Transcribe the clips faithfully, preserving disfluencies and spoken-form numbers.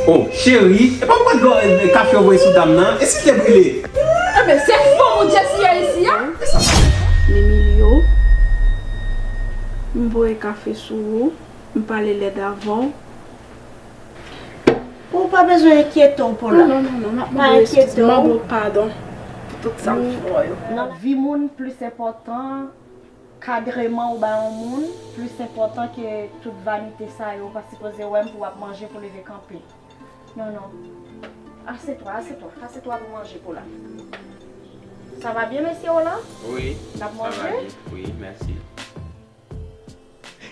Oh, cheri, e pa mwen dlo kafe w voye sou dam nan, e si l te brile? Enben, se fanm ou Jessie ye isi a? Emilio, m voye kafe sou ou, m pale lèd avè w. Ou pa bezwen enkyete w pou la. Non, non, non, non, m ap mande w eskiz, m ap mande w padon pou tout sa m fè w yo. Non, vi moun plis enpòtan, kadreman ou bay yon moun plis enpòtan ke tout vanite sa yo, ou pa sipoze wè m pou w ap manje pou leve kanpe. Non, non. Asetwa, asetwa, asetwa pou manje pou la. Ça va bien, mesye Roland? Wi, n ap manje? Wi, mèsi.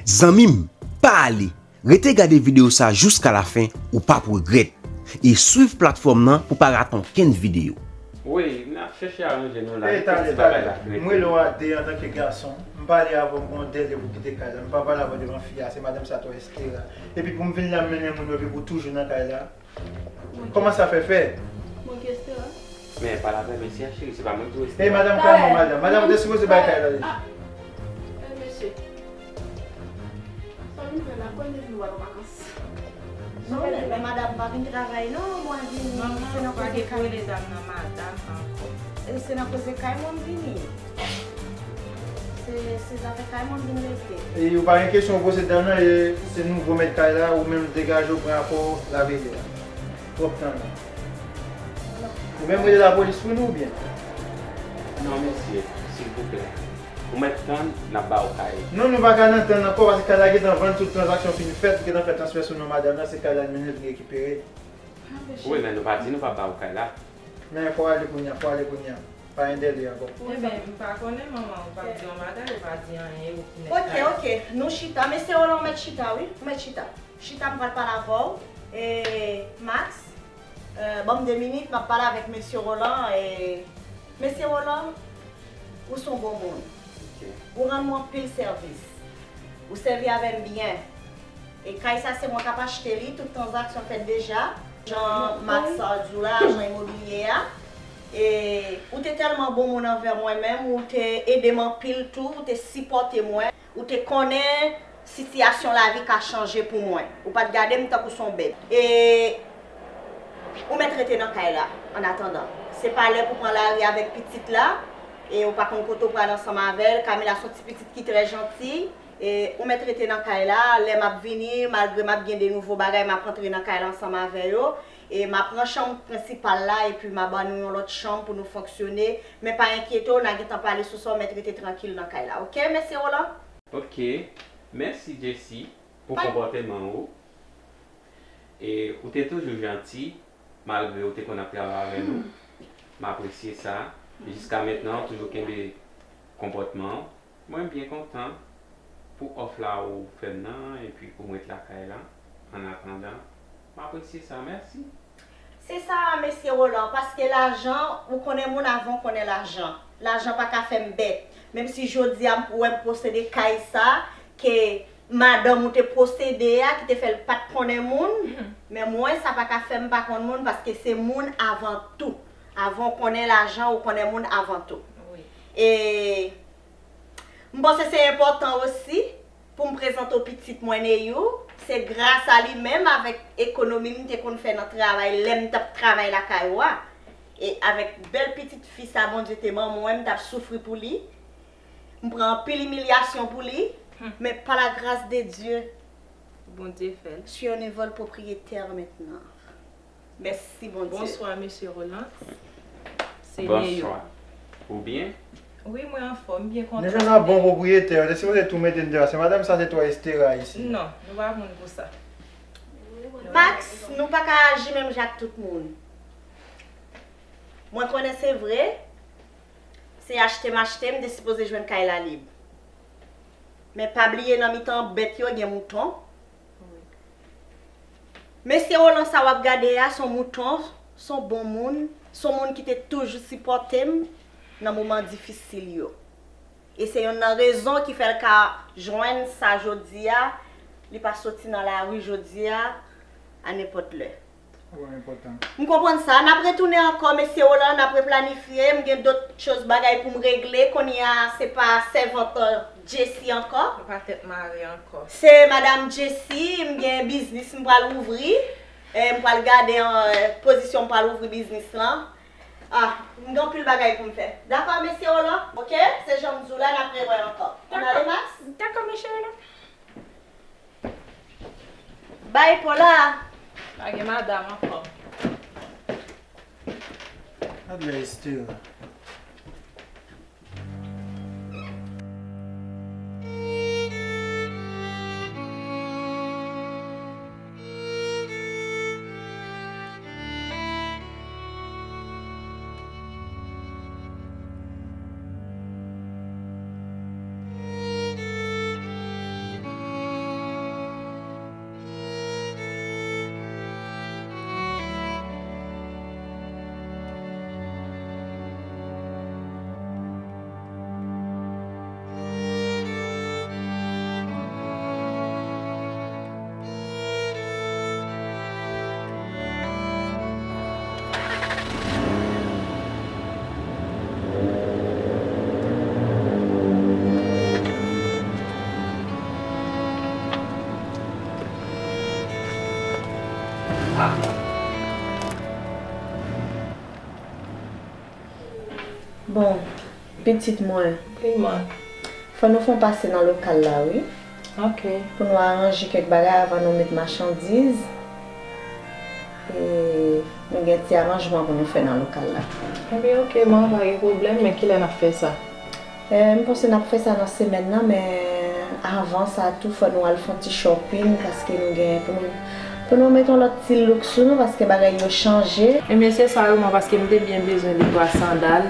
Zanmi m, pa ale! Rete gade videyo sa jiska lafen, ou p ap regrèt. E swiv platfòm nan pou pa rate okenn videyo. Wi, n ap chèche aranje nou la. Ey, talè, talè. M rele w a de antanke gason. M pale avè w, m gen yon dèlè pou kite kay la. M pa pale avè w devan fi a, se madanm sa twò estera. Epi pou m vin la, m mennen moun yo, epi pou toujou nan kay la. Kòman sa fè fèt? Mwen ki estera? Men, pale avè mesye a, cheri, se pa mwen ki estera. Ey, madanm, kalme w, madanm. Madanm, ou te sipoze bay kay la deja. Ah. Eh, mesye. Sa nou fè la, kòm depi nou al an vakans. Non, men, men madanm pa vin travay, non, mwen vini, se nan koze kay. Manman, ou pa gen pou rele dam nan madanm ankò. E se nan koze kay mwen m vini. Se, se zafè kay mwen m vin regle. E ou pa gen kesyon ou poze dam nan, e se nouvo mèt kay la, ou menm degaje w pran afè w lave li la. Twòp tan la. Ou menm rele lapolis pou nou oubyen? Non, mesye, silvouplè. Ou mèt tann, n ap ba w kay. Non, nou pa ka nan tann ankò, paske kay la gentan vann, tout tranzaksyon fin fèt, li gentan fè transfè sou non madanm nan, se kay la n mennen vin rekipere. Wi, men nou pa di nou p ap ba w kay la. Men fò w ale kounye a, fò w ale kounye a. Pa gen dèlè ankò. Enben, m pa konnen manman, ou pa di yon bagay, ou pa di anyen, ou ki nèk kay. Ok, ok, nou chita. Mesye Roland, ou mèt chita, wi. Ou mèt chita. Chita, m pral pale avè w. E, Max, e, ban m de minit, m ap pale avèk mesye Roland. E, mesye Roland, ou se yon bon moun. Ok. Ou rann mwen anpil sèvis. Ou sèvi avè m byen. E kay sa, se mwen k ap achte li, tout tranzaksyon fèt deja. Jan Max sa di w la, ajan imobilye a. E ou te tèlman bon moun anvè mwen menm, ou te ede m anpil tou, ou te sipòte mwen, ou te konnen sitiyasyon lavi ka chanje pou mwen. Ou pa t gade m tankou s on bèt. E ou mèt rete nan kay la, annatandan. Se pa lè pou pran lari avèk pitit la, e ou pa konn kote w pral ansanm avè l. Camila s on ti pitit ki trè janti. E ou mèt rete nan kay la, lè m ap vini, malgre m ap gen de nouvo bagay, m ap rantre nan kay la ansanm avè yo. E m ap pran chanm prensipal la, epi m a ba nou yon lòt chanm pou nou fonksyone. Men pa enkyete w, n a gentan pale sou sa, w mèt rete trankil nan kay la. Ok, mesye Roland? Ok. Mèsi, Jessie, pou konpòteman ou. E ou te toujou janti, malgre ou te konn ap travay avè nou. M apresye sa. Jiska mentnan, ou toujou kenbe konpòtman w. Mwen byen kontan pou òf la ou fè m nan, epi pou m ret lakay la. Annatandan, m apresye sa. Mèsi. Se sa, mesye Roland, paske lajan, ou konnen moun avan w konnen lajan. Lajan pa ka fè m bèt. Menm si jodi a m wè m posede kay sa, ke madanm ou te posede a, ki te fè l pa t konnen moun, men mwen, sa pa ka fè m pa konn moun, paske se moun avan tou. Avan w konnen lajan, ou konnen moun avan tou. Wi. E m panse se enpòtan osi pou m prezante w pitit mwen, Neyou. Se gras a li menm, avèk ekonomi m te konn fè nan travay, lè m t ap travay lakay ou a. E avèk bèl pitit fi sa Bondye te ban mwen, m t ap soufri pou li. M pran anpil imilyasyon pou li, men pa la gras de Dye, Bondye fè l. Je suis un envol propriétaire maintenant. Mèsi, Bondye. Bonswa, mesye Roland. Se Neyou. Bonswa. Ou byen? Wi, mwen anfòm, m byen kontan. Nou jwenn yon bon pwopriyetè, yo te sipoze tou mete n deyò. Se madanm sa te twò estera isi. Non, nou pa moun pou sa. Max, nou pa ka aji menm jan ak tout moun. Mwen konnen se vre, se achte m achte, m te sipoze jwenn kay la lib. Men pa bliye nan mitan bèt yo gen mouton. Mesye Roland sa w ap gade a, s on mouton, s on bon moun, s on moun ki te toujou sipòte m nan moman difisil yo. E se yonn nan rezon ki fè l ka jwenn sa jodi a, li pa soti nan lari jodi a, a nenpòt lè. Trè enpòtan. M konprann sa. N ap retounen ankò, mesye Roland, n ap replanifye. M gen dòt choz bagay pou m regle. Kounye a, se pa sèvant Jessie ankò. Ou pa tèt mare ankò. Se madanm Jessie, m gen biznis m pral ouvri. E m pral gade an, e, pozisyon m pral ouvri biznis lan. Ah, m gen anpil bagay pou m fè. Dakò, mesye Roland? Oke, se jan m di w la, n ap rewè ankò. Ann ale, Max? Dakò, mesye Roland. Bay po la. Pa gen madanm ankò. Adlè Esther. Bon, pitit mwen. Wi, man. Fò nou fè yon pase nan lokal la, wi. Ok. Pou nou aranje kèk bagay avan nou met machandiz. E nou gen ti aranjman pou nou fè nan lokal la. Ebyen, ok, man, pa gen pwoblèm, men kilè n ap fè sa? E, m panse n ap fè sa nan semèn nan, men avan sa tou, fò nou al fè yon ti shopping, paske nou gen pou nou, pou nou met yon lòt ti look sou nou, paske bagay yo chanje. Ebyen, se sa, wi, man, paske m te byen bezwen de twa sandal.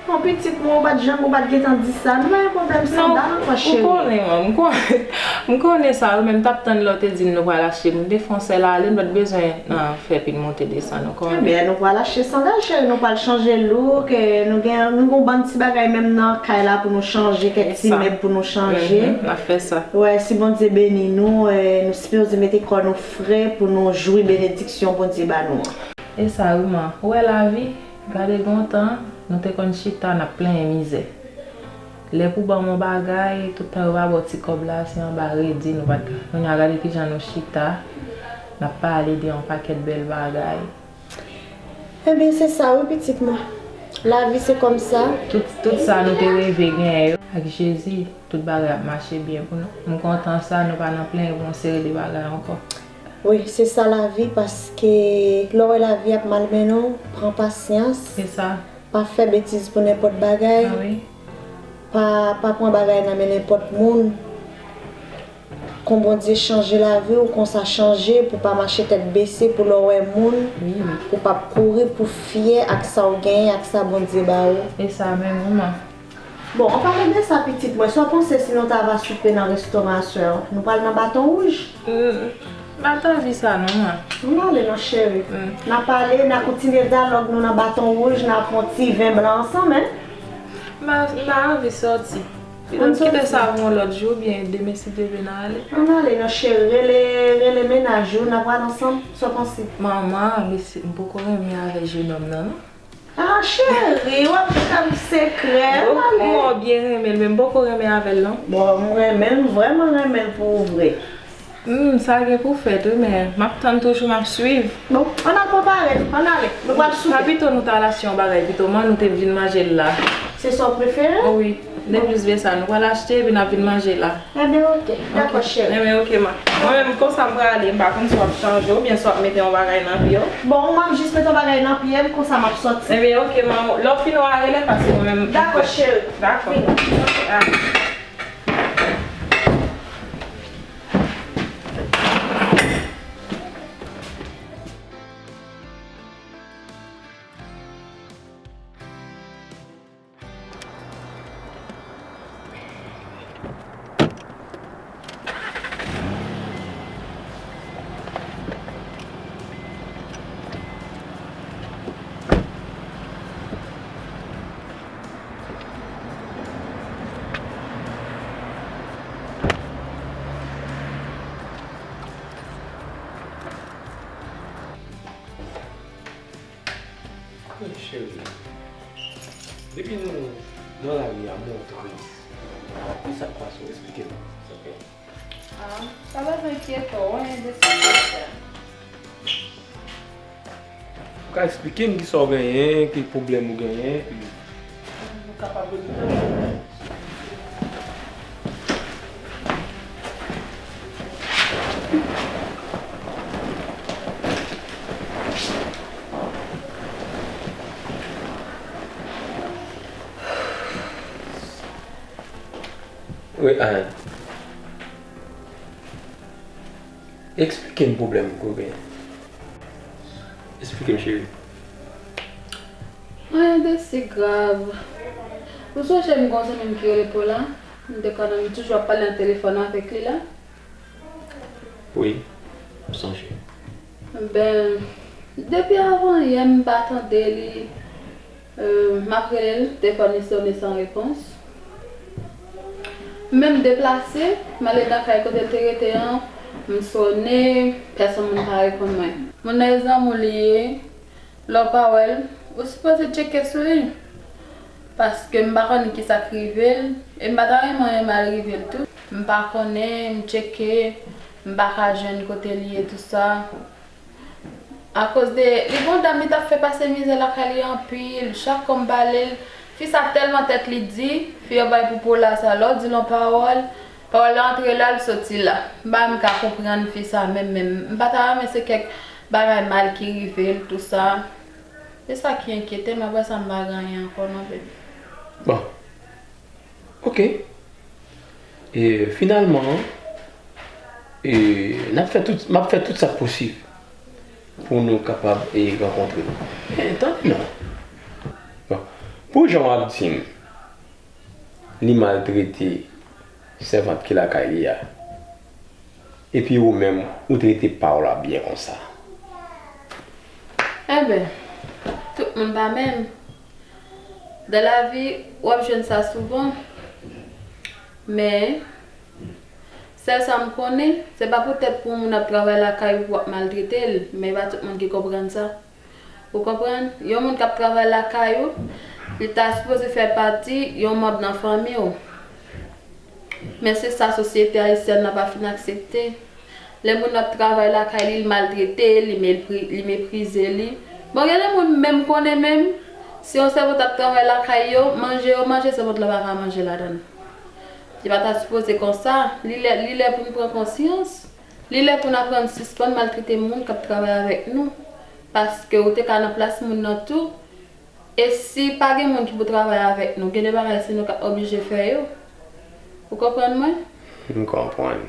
Bon, pitit mwen, ou pa t janm, ou pa t gentan di sa. Nou pa gen pwoblèm sandal ankò, cheri. Non, ou konnen, man, m konnen, m konnen sa, wi, men m t ap tann lè w te di m nou pral achte. M te fè yon sèl ale, m pa t bezwen, nan fè pil monte desann ankò. Ebyen, nou pral achte sandal, cheri, nou pral chanje look, e, nou gen, nou gen yon bann ti bagay menm nan kay la pou nou chanje, kèk ti mèb pou nou chanje. Mhm, n ap fè sa. Wè, si Bondye beni nou, e, nou sipoze mete kò nou fre pou nou jwi benediksyon Bondye ba nou an. E sa wi man, ou wè lavi, gade gon tan, nou te konn chita n ap plenyen mizè. Lè pou ban m yon bagay, tout tan yo pa ba w ti kòb la, se anba redi nou pa t ka. Kounye a gade kijan nou chita, n ap pale de yon pakèt bèl bagay. Ebyen se sa wi pitit mwen. Lavi se kòmsa. Tout, tout sa nou te reve genyen yo, ak Jezi, tout bagay ap mache byen pou nou. M kontan sa, nou pa nan plenyen pou yon seri de bagay ankò. Wi, se sa lavi, paske lè w wè lavi ap malmennen w, pran pasyans. Se sa. Pa fè betiz pou nenpòt bagay. Ah wi. Pa, pa pran bagay nan men nenpòt moun. Kon Bondye chanje lavi w, konsa chanje pou pa mache tèt bese, pou lè w wè moun, wi, wi, pou pa kouri pou fyè ak sa w genyen, ak sa Bondye ba ou. E sa menm, manman. Bon, an palan de sa, pitit mwen, sa w panse si nou ta va soupe nan restoran aswè a? Nou pral nan Baton Wouj? Mm, m pa t anvi sa non, man. Ann ale non, cheri. Mm. N a pale, n a kontinye dyalòg nou nan Baton Wouj, n a pran ti ven blan ansanm, en. M pa, m pa anvi sòti. Ann sòti. Kite sa pou yon lòt jou, oubyen demen si Dye vle n a ale. Ann ale non, cheri. Rele, rele mennaj ou, n a pral ansanm. Sa w panse? Manman, mesye, m poko renmen avèk jenòm nan, non. Ah, cheri, w ap fè m sekrè. Bon, m byen renmen l, men m poko renmen avè l, non. Bon, m renmen l, m vrèman renmen l pou ou vre. Hmm, sa gen pou fèt, wi, men m ap tann toujou, m ap swiv. Bon, ann al prepare nou, ann ale. Nou pral soupe. Pa pito nou t al achte yon bagay pito, man, nou te vin manje l la. Se sa w prefere? Oh, wi. Depi jis vle sa, nou pral achte, epi n ap vin manje la. Enben, oke. Dakò, cheri. Enben, oke, ma. Mwen menm, konsa m prale, m pa konn si w ap chanje oubyen si w ap mete yon bagay nan pye w. Bon, m ap jis mete yon bagay nan pye m, konsa m ap sòti. Enben, oke, ma. Lè w fini w a rele m, paske mwen menm. Dakò, cheri. Dakò. Vini. Oke, ale. Wi, cheri. Depi nou nan lari a, mwen tris. Kisa k pase w? Eksplike m, silvouplè. Ah, pa bezwen enkyete w, anyen de sa k ap fè. Eksplike m kisa w genyen, ki pwoblèm ou genyen, epi nou kapab rezoud pwoblèm nan. Wi, Ann. Eksplike m pwoblèm ke w genyen. Eksplike m, cheri. Anyen de si grav. Ou sonje m gon zanmi m ki rele Paula? M te konn, m toujou ap pale nan telefòn avèk li la. Wi, m sonje. Ben, depi avan yè m pa tande li. Euh, m ap rele l, telefòn li sonnen san repons. M menm deplase, m ale nan kay kote l te rete an, m sonnen, pèsonn moun pa reponn mwen. Moun nan e zanmi w li ye, lè w pa wè l, ou sipoze tcheke sou li. Paske m pa konnen kisa k rive l, e m pa ta renmen anyen mal rive l tou. M pa konnen, m tcheke, m pa ka jwenn kote l ye, tou sa. Akoz de li, gon dam li t ap fè pase mizè lakay li anpil. Chak kou m pale l, fi sa tèlman tèt li di, fi yo bay pou Paula sa, lè w di l yon pawòl, pawòl la antre la, l soti la. M pa menm ka konprann fi sa menm, menm. M pa ta renmen se kèk bagay mal ki rive l, tou sa. Se sa ki enkyete m, apre sa m pa gen anyen ankò non, baby. Bon. Ok. E finalman, e, n ap fè tout, m ap fè tout sa k posib pou nou kapab, e, rankontre. E, tande non. Bon. Pou jan w ap di m, li maltrete sèvant ki lakay li a. Epi ou menm, ou trete pa w la byen konsa. Enben, tout moun pa menm. Dan lavi, w ap jwenn sa souvan. Men, sèl sa m konnen, se pa poutèt pou yon moun ap travay lakay ou pou w ap maltrete l, men e pa tout moun ki konprann sa. Ou konprann? Yon moun k ap travay lakay ou, li ta sipoze fè pati yon manm nan fanmi w. Men se sa sosyete ayisyèn nan pa fin aksepte. Lè moun nan ap travay lakay li, li maltrete l, li mepri-, li meprize li. Bon, gen de moun menm konnen menm, si yon sèvant ap travay lakay yo, manje yo manje, sèvant la pa ka manje ladan l. Li pa ta sipoze konsa. Li lè, li lè pou n pran konsyans. Li lè pou n aprann sispann maltrete moun k ap travay avèk nou. Paske ou te ka nan plas moun nan tou. E si pa gen moun ki pou travay avèk nou, gen de bagay se nou k ap oblije fè yo. Ou konprann mwen? M konprann.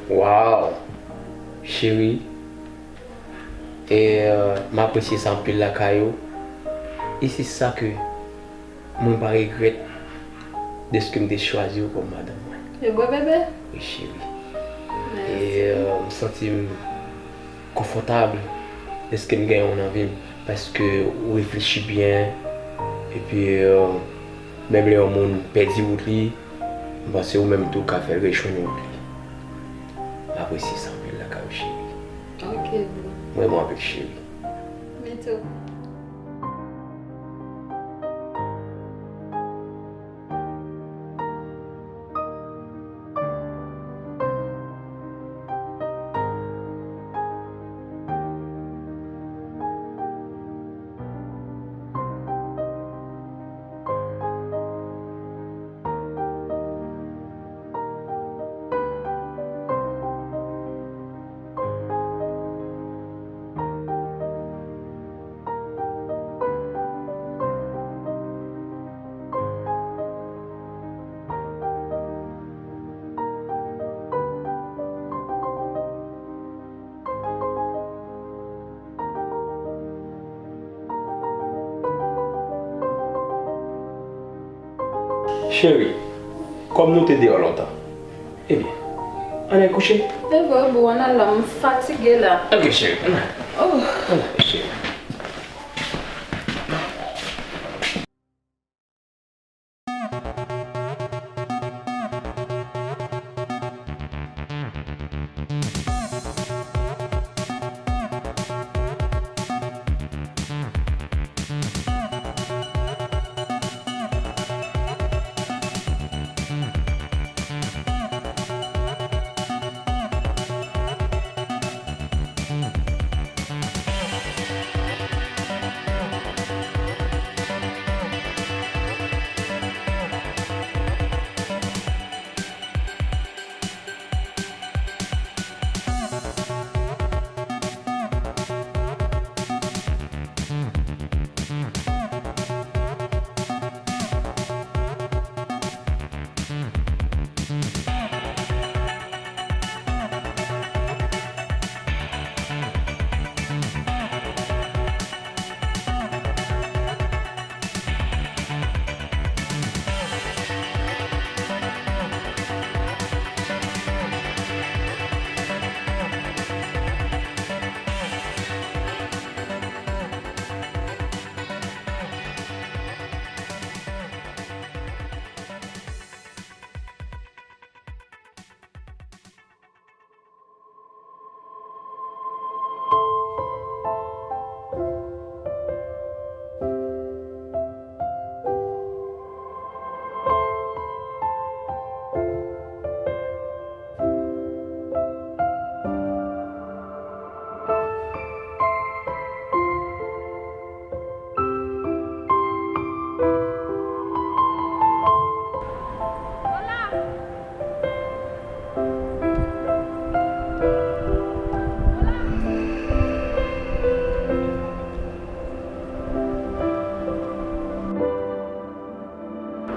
Waw! Cheri, e, euh, m apresye sa anpil lakay ou. E se sa ke mwen pa regrèt dèske m te chwazi w kòm madanm mwen. E vre, bebe? Wi, cheri. Mèsi. E, euh, m santi m konfòtab dèske m genyen w nan vi m, paske ou reflechi byen, epi, euh, menm lè yon moun pèdi wout li, m panse ou menm tou ka fè l rejwenn wout li. M apresye sa anpil lakay ou, cheri. Ok, boo. M renmen w anpil, cheri. Me too. Cheri, kòm nou te deyò lontan, ebyen, ann al kouche. E vre, boo, ann al la, m fatige la. Ok, cheri, ann al. Oh. Ann al, cheri.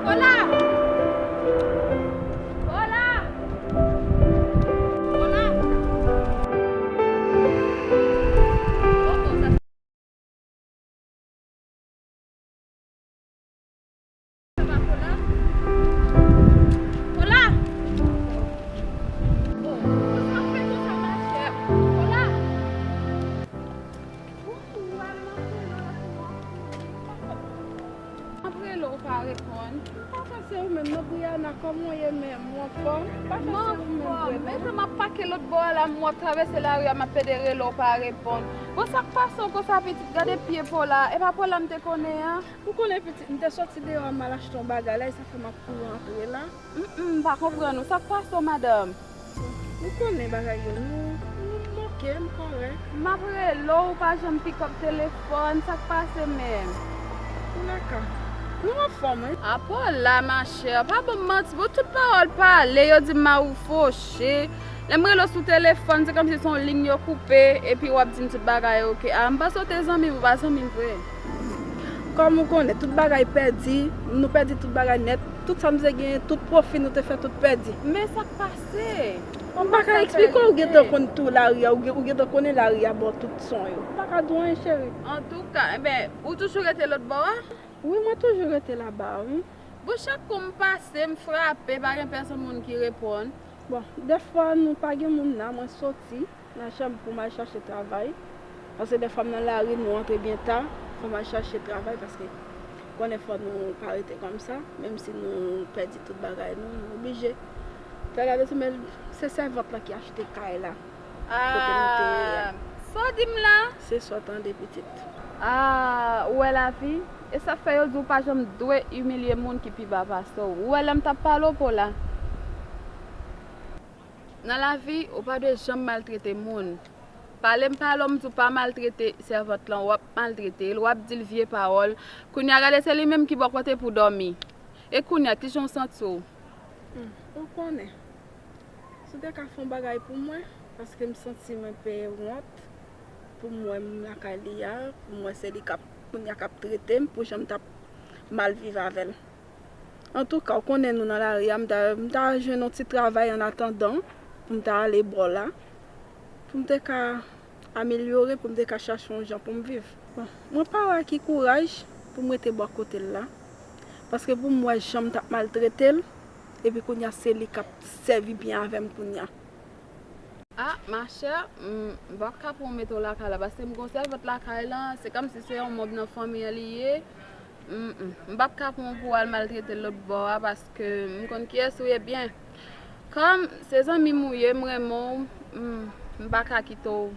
Hola! Hola! Hola! Hola! Hola! M ap rele w, ou pa reponn. M pa panse ou menm non, Briana, kòman w ye menm? Ou anfòm? M pa panse ou menm vrèman. Men jan m ap pake lòt bò a la, m wè w ap travèse lari a, m ap pede rele w, ou pa reponn. Bon, sa k pase w konsa, pitit? Gade pye pa w la. E pa pa w la m te konnen an? Ou konnen, pitit, m te soti deyò a, m al achte yon bagay la, e sa fè m ap kouri antre la. Mm, mm, m pa konprann ou. Sa k pase w, madanm? Ou konnen bagay yo, nou, nou moke, m kòrèk. M ap rele w, ou pa janm pikòp telefòn, sa k pase menm? Ou lakay. Nou anfòm, wi. Apa w la, machè, pa ban m manti, bon, tout pawòl pale, yo di m mari w foche. Lè m rele w sou telefòn, se kòmsi se yon liy yo koupe, epi w ap di m tout bagay oke. A, m panse w te zanmi m, ou pa zanmi m vre. Kòm ou konnen, tout bagay pèdi, nou pèdi tout bagay nèt. Tout sa m te genyen, tout pwofi nou te fè, tout pèdi. Men sa k pase? M pa ka eksplike w, ou gentan konn tou lari a, ou gen- ou gentan konnen lari a bò tout son yo. M pa ka di w anyen, cheri. Antouka, enben, ou toujou rete lòt bò a? Wi, mwen toujou rete laba a, wi. Bon, chak kou m pase, m frape, pa gen pèsonn moun ki reponn. Bon, dèfwa nou pa gen moun la, mwen soti nan chanm pou m al chache travay. Paske dèfwa m nan lari, nou antre byen ta, fò m al chache travay paske konnen fò nou pa rete kòmsa, menm si nou pèdi tout bagay nou, nou oblije fè gade sou, men se sèvant lan ki achte kay la. Kote nou te ye a. Ah, sa w di m la? Se sa w tande, pitit. Ah, ou wè lavi? E sa k fè yo di w pa janm dwe imilye moun ki pi ba pase w. Ou wè lè m t ap pale w po la? Nan lavi, ou pa dwe janm maltrete moun. Pale m pale w, m di w pa maltrete sèvant lan, w ap maltrete l, w ap di l vye pawòl. Kounye a, gade, se li menm ki bò kote pou dòmi. E kounye a, kijan w santi w? Hmm, ou konnen. Si w te ka fè yon bagay pou mwen, paske m santi m enpe wont pou m wè m lakay li a, pou m wè se li k ap, kounye a k ap trete m, pou jan m t ap mal viv avè l. Antouka, ou konnen nou nan lari a, m ta, m ta jwenn yon ti travay annatandan pou m ta ale bò la, pou m te ka amelyore, pou m te ka chache yon jan pou m viv. Bon, mwen pa wè ki kouraj pou m rete bò kote l la, paske pou m wè jan m t ap maltrete l, epi kounye a se li k ap sèvi byen avè m kounye a. Ah, machè, m, m p ap ka pran w mete w lakay la, paske m gon sèvant lakay lan, se kòmsi se yon manm nan fanmi an li ye. M, m, m p ap ka pran w pou w al maltrete l lòt bò a, paske m konn kiyès ou ye byen. Kòm se zanmi m ou ye, m renmen w, m, m pa ka kite w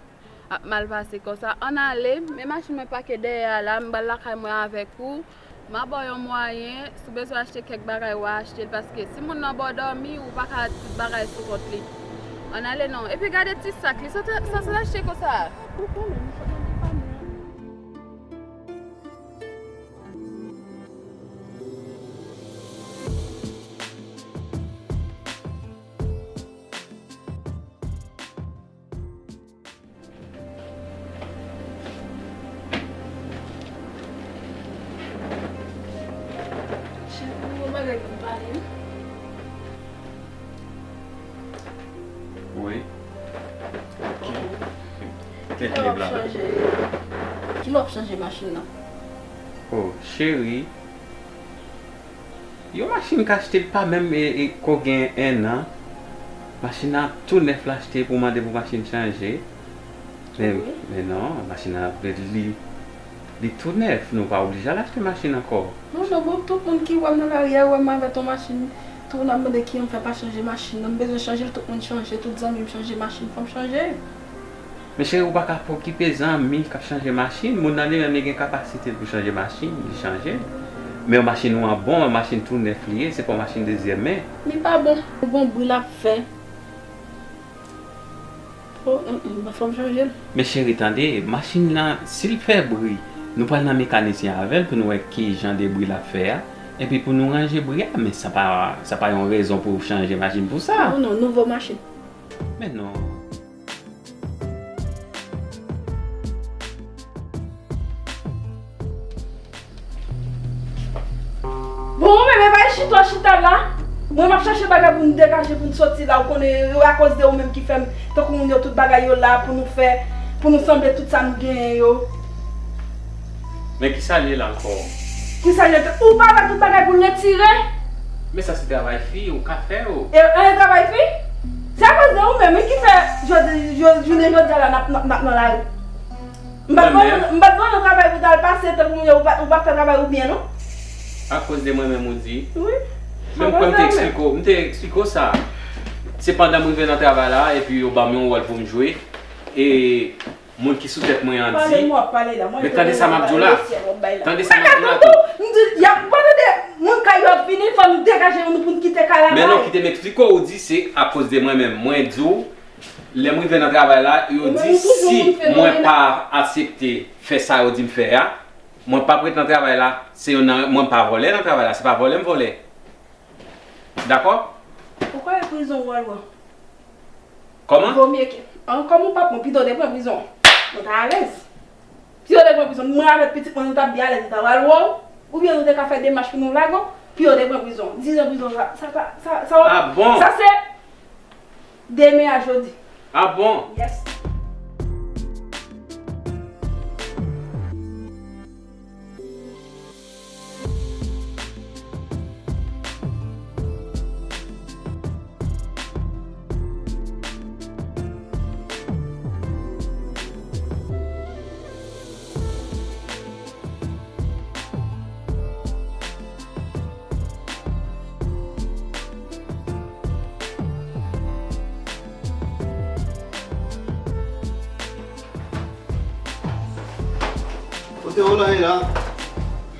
ap mal pase konsa. Ann ale, men machin mwen pake dèyè a la, m pral lakay mwen avèk ou. M a ba w yon mwayen, si w bezwen achte kèk bagay, w a achte l, paske si moun nan ba w dòmi, ou pa ka tout bagay sou kont li. Ann ale non. Epi gade ti sak li, sa w te, sa w te achte konsa? Ou konnen, nou sot nan depanè a. Cheri, ou gon bagay pou m pale, wi. Wi. Kilè w ap chanje? Kilè w ap chanje machin nan? Oh, cheri. Yon machin ka achte l pa menm e, e, ko gen en an. Machin nan tou nèf l achte pou mande pou machin chanje. Men, men non, machin nan, li, li tou nèf. Nou pa oblije al achte machin ankò. Non, non, bon, tout moun ki wè m nan lari a, wè m avèk yon machin tou, n ap mande ki an fè pa chanje machin nan. M bezwen chanje l, tout moun chanje, tout zanmi m chanje machin, fò m chanje. Men cheri, ou pa ka okipe zanmi k ap chanje machin. Moun nan li menm li gen kapasite l pou chanje machin, li chanje l. Men yon machin ou an bon, yon machin tou nèf li ye, se pa yon machin dezyèm men. Li pa bon. Bon bri l ap fè. Fò, mm, mm, fò m chanje l. Men cheri, tande, machin nan, si l fè bri, nou pral nan mekanisyen avè l pou nou wè ki jan de bri l ap fè a. Epi pou nou ranje bri a, men sa pa, sa pa yon rezon pou w chanje machin pou sa. Non, non, nouvo machin. Men non. Bon, men, men bay chita, chita la. Mwen, m ap chache bagay pou m degaje, pou m soti la. Ou konnen, e akoz de ou menm ki fè m, tankou moun yo, tout bagay yo la pou nou fè, pou nou sanble tout sa nou genyen yo. Men kisa l ye la ankò? Kisa l ye? Ou pa wè tout bagay pou l retire? Men sa se travay fi, ou ka fè yo. E, e travay fi? Se akoz de ou menm, wi, ki fè jodi, jodi, jounen jodi a la, n ap, n ap, n ap nan lari. M pa t ban nou, m pa t ban nou travay pou t al pase, tankou moun yo, ou pa, ou pa fè travay ou byen, non? Akoz de mwen menm, ou di? Wi. Men m kwè m te eksplike w, m te eksplike w sa. Se pandan m rive nan travay la, epi yo ban m yon wòl pou m jwe. E moun ki sou tèt mwen an di, men tande sa m ap di w la. Tande sa m ap di w la tou. M di, y ap pale de moun kay yo ap vini, fò nou degaje nou pou n kite kay la. Men non, kite m eksplike w, ou di se akoz de mwen menm. Mwen di w, lè m rive nan travay la, yo di si mwen pa aksepte fè sa yo di m fè a, mwen p ap ret nan travay la. Se youn nan, mwen pa vòlè nan travay la, se pa vòlè m vòlè. Dakò? Ou kwè prizon wòl wè? Kòman? Vomye ke. An, kòm ou pa pran, pito w te pran prizon. Mwen ta alèz. Pito w te pran prizon. Mwen avèk pitit mwen, nou t ap byen alèz, nou ta pral wè w. Oubyen nou te ka fè demach pou nou lage w. Pi yo te pran prizon. Dizan prizon, sa, sa, sa, sa, sa, Ah bon? Sa se demen a jodi. Ah bon? Yes. Kote Roland ye la?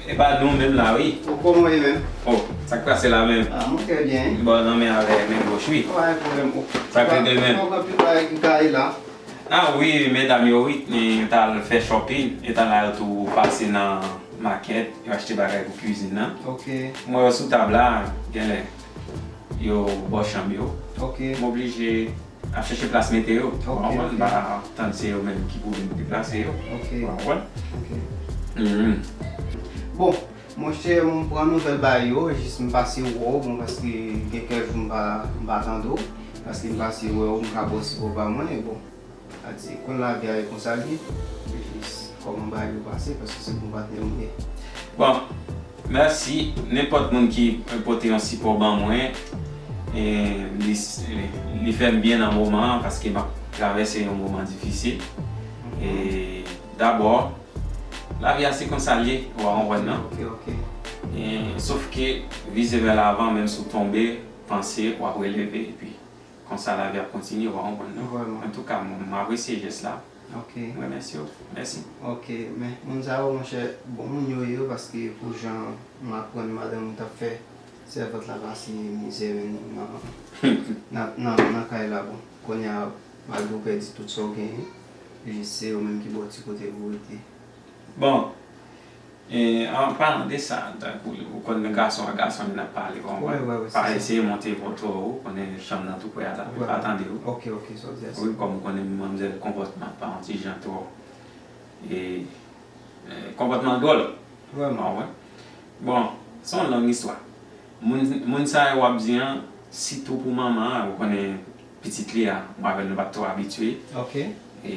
E pa nou menm la, wi. O, kòman w ye menm? O, sa k pase la menm? Ah, mwen trè byen. Bon, nan men avè men gòch, wi. Pa gen pwoblèm. O, sa k regle menm? Pa gen anpil bagay ki gaye la. Ah wi, medam yo, wi, yo t al fè shopping, yo t al la, yo tou pase nan makèt, yo achte bagay pou kwizin nan. Ok. Mwen yo sou tab la, genlè yo bò chanm yo. Ok. M oblije ap chèche plas mete yo. Ok, ok. Ou konprann? M pa tann se yo menm ki pou vin deplase yo. Ok. Ou konprann? Ok. Mhm. Bon, monchè, m pran nouvèl ba yo, jis m pase wè w, bon, paske gen kèk jou m pa, m pa tande w, paske m pase wè w, m ka ba w sipò pa mwen, e bon. Sa di, konn lavi a e konsa l ye. E jis kòman bagay yo pase, paske se bon patnè m ye. Bon, mèsi. Nenpòt moun ki pote yon sipò ban mwen, e, li, li fè m byen nan moman an, paske m ap travèse yon moman difisil. E, dabò, lavi a se konsa l ye, ou a konprann, non? Ok, ok. E, sof ke, vize vè lavan, menm si w tonbe, panse, w ap releve, epi konsa lavi ap kontinye, w a konprann, non? Vrèman. Antouka, m, m apresye jès la. Ok. M remèsye w. Mèsi. Ok, men moun sa yo, monchè, bon moun yo ye, paske pou jan m aprann madanm ou t ap fè, sèvant la pase mizè, men nan, nan, nan, nan kay la, bon. Kounye a, malgre w pèdi tout sa w genyen, jis se yo menm ki ba w ti kote pou w rete. Bon, e, an palan de sa, tankou ou konn gason a gason, lè n ap pale, ou konprann? Wi, wi, wi, se sa. Pa eseye monte vòtò, ou konnen chanm nan tou prè a, l ap, wi, pa tande w. Ok, ok, sa w di a, se. Wi, kòm ou konnen manmzèl konpòtman pa yon ti jan twò. E, e, konpòtman l dwòl. Vrèman. Ou konprann? Bon, se yon long istwa. Moun, moun sa yo w ap di an, sitou pou manman an, ou konnen pitit li a, mwen avè l nou pa t twò abitye. Ok. E,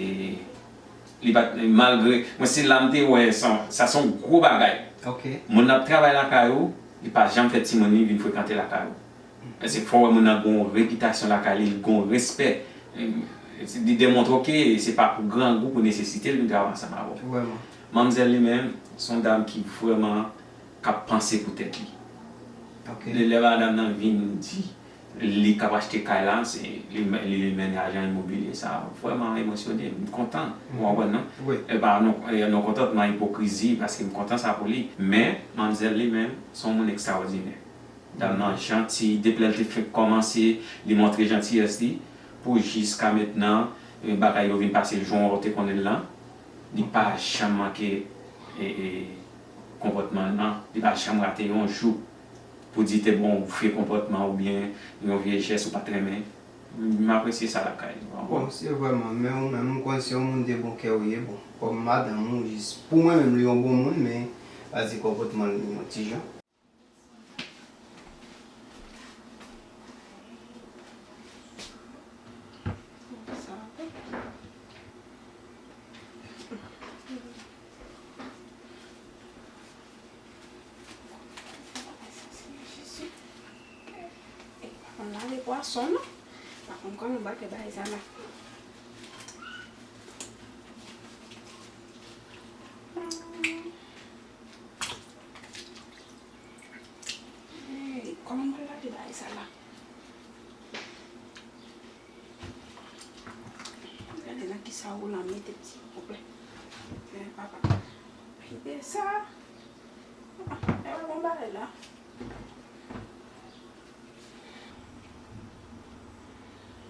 Li pa t, malgre, mwen se la m te wè sa, sa se yon gwo bagay. Ok. Moun nan ap travay lakay ou, li pa janm fè timoun li vin frekante lakay ou. Paske fò w wè moun nan gen yon repitasyon lakay li, li gen yon respè. Li demontre w ke se pa pou grangou, pou nesesite l vin travay ansanm avè w. Vrèman. Manmzèl li menm, se yon dam ki vrèman k ap panse pou tèt li. Ok. Lè, lè madanm nan vin di, li k ap achte kay la, se li, li mennen ajan imobilye sa, vrèman emosyone, m kontan, ou konprann, non? Wi. E pa non, e non kontantman, ipokrizi, paske m kontan sa pou li. Men, manmzèl li menm, se yon moun ekstraòdinè. Dam nan janti, depi lè l te fenk kòmanse, li montre jantiyès li, pou jiska mentnan, e, bagay yo vin pase l jan w te konnen l lan, li pa janm manke, e, e, konpòtman l lan, li pa janm rate yon jou. Pou di te bon, yon vye konpòtman oubyen yon vye jès ou pa t renmen. M apresye sa lakay li, w konprann? Bon, se vrèman, men ou menm, m konn se yon moun de bon kè ou ye, bon, kòm madanm ou, jis pou mwen menm, li yon bon moun, men, pa di konpòtman li yon ti jan. Jezi. E pa konn lave pwason, non. Pa konn kòman m pral fè bagay sa la. Ey, kòman m pral lave bagay sa la? Gade nan kisa Roland mete ti kouplè. Men papa. Kite sa. Ah, e pa bon bagay la.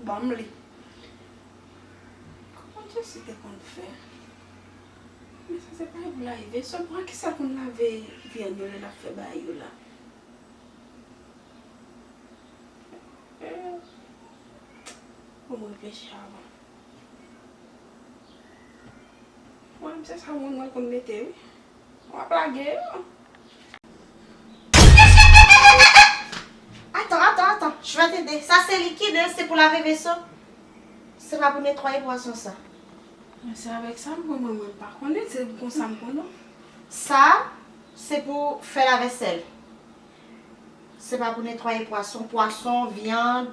Ban m li. Kòman Jesi te konn fè? Men sa se pa yon lave. Sòlman kisa konn lave vyann yo lè l ap fè bagay yo la? Fò m reflechi avan. Mwen menm se sa moun mwen konn mete wi. W ap lage yo. Je vais t'aider. Sa se likid, hein, se pou lave veso. Se pa pou netwaye pwason sa. Men se avèk sa m konn mwen, mwen pa konnen, se konsa m konnen. Sa, se pou fè lavèsèl. Se pa pou netwaye pwason. Pwason, vyann,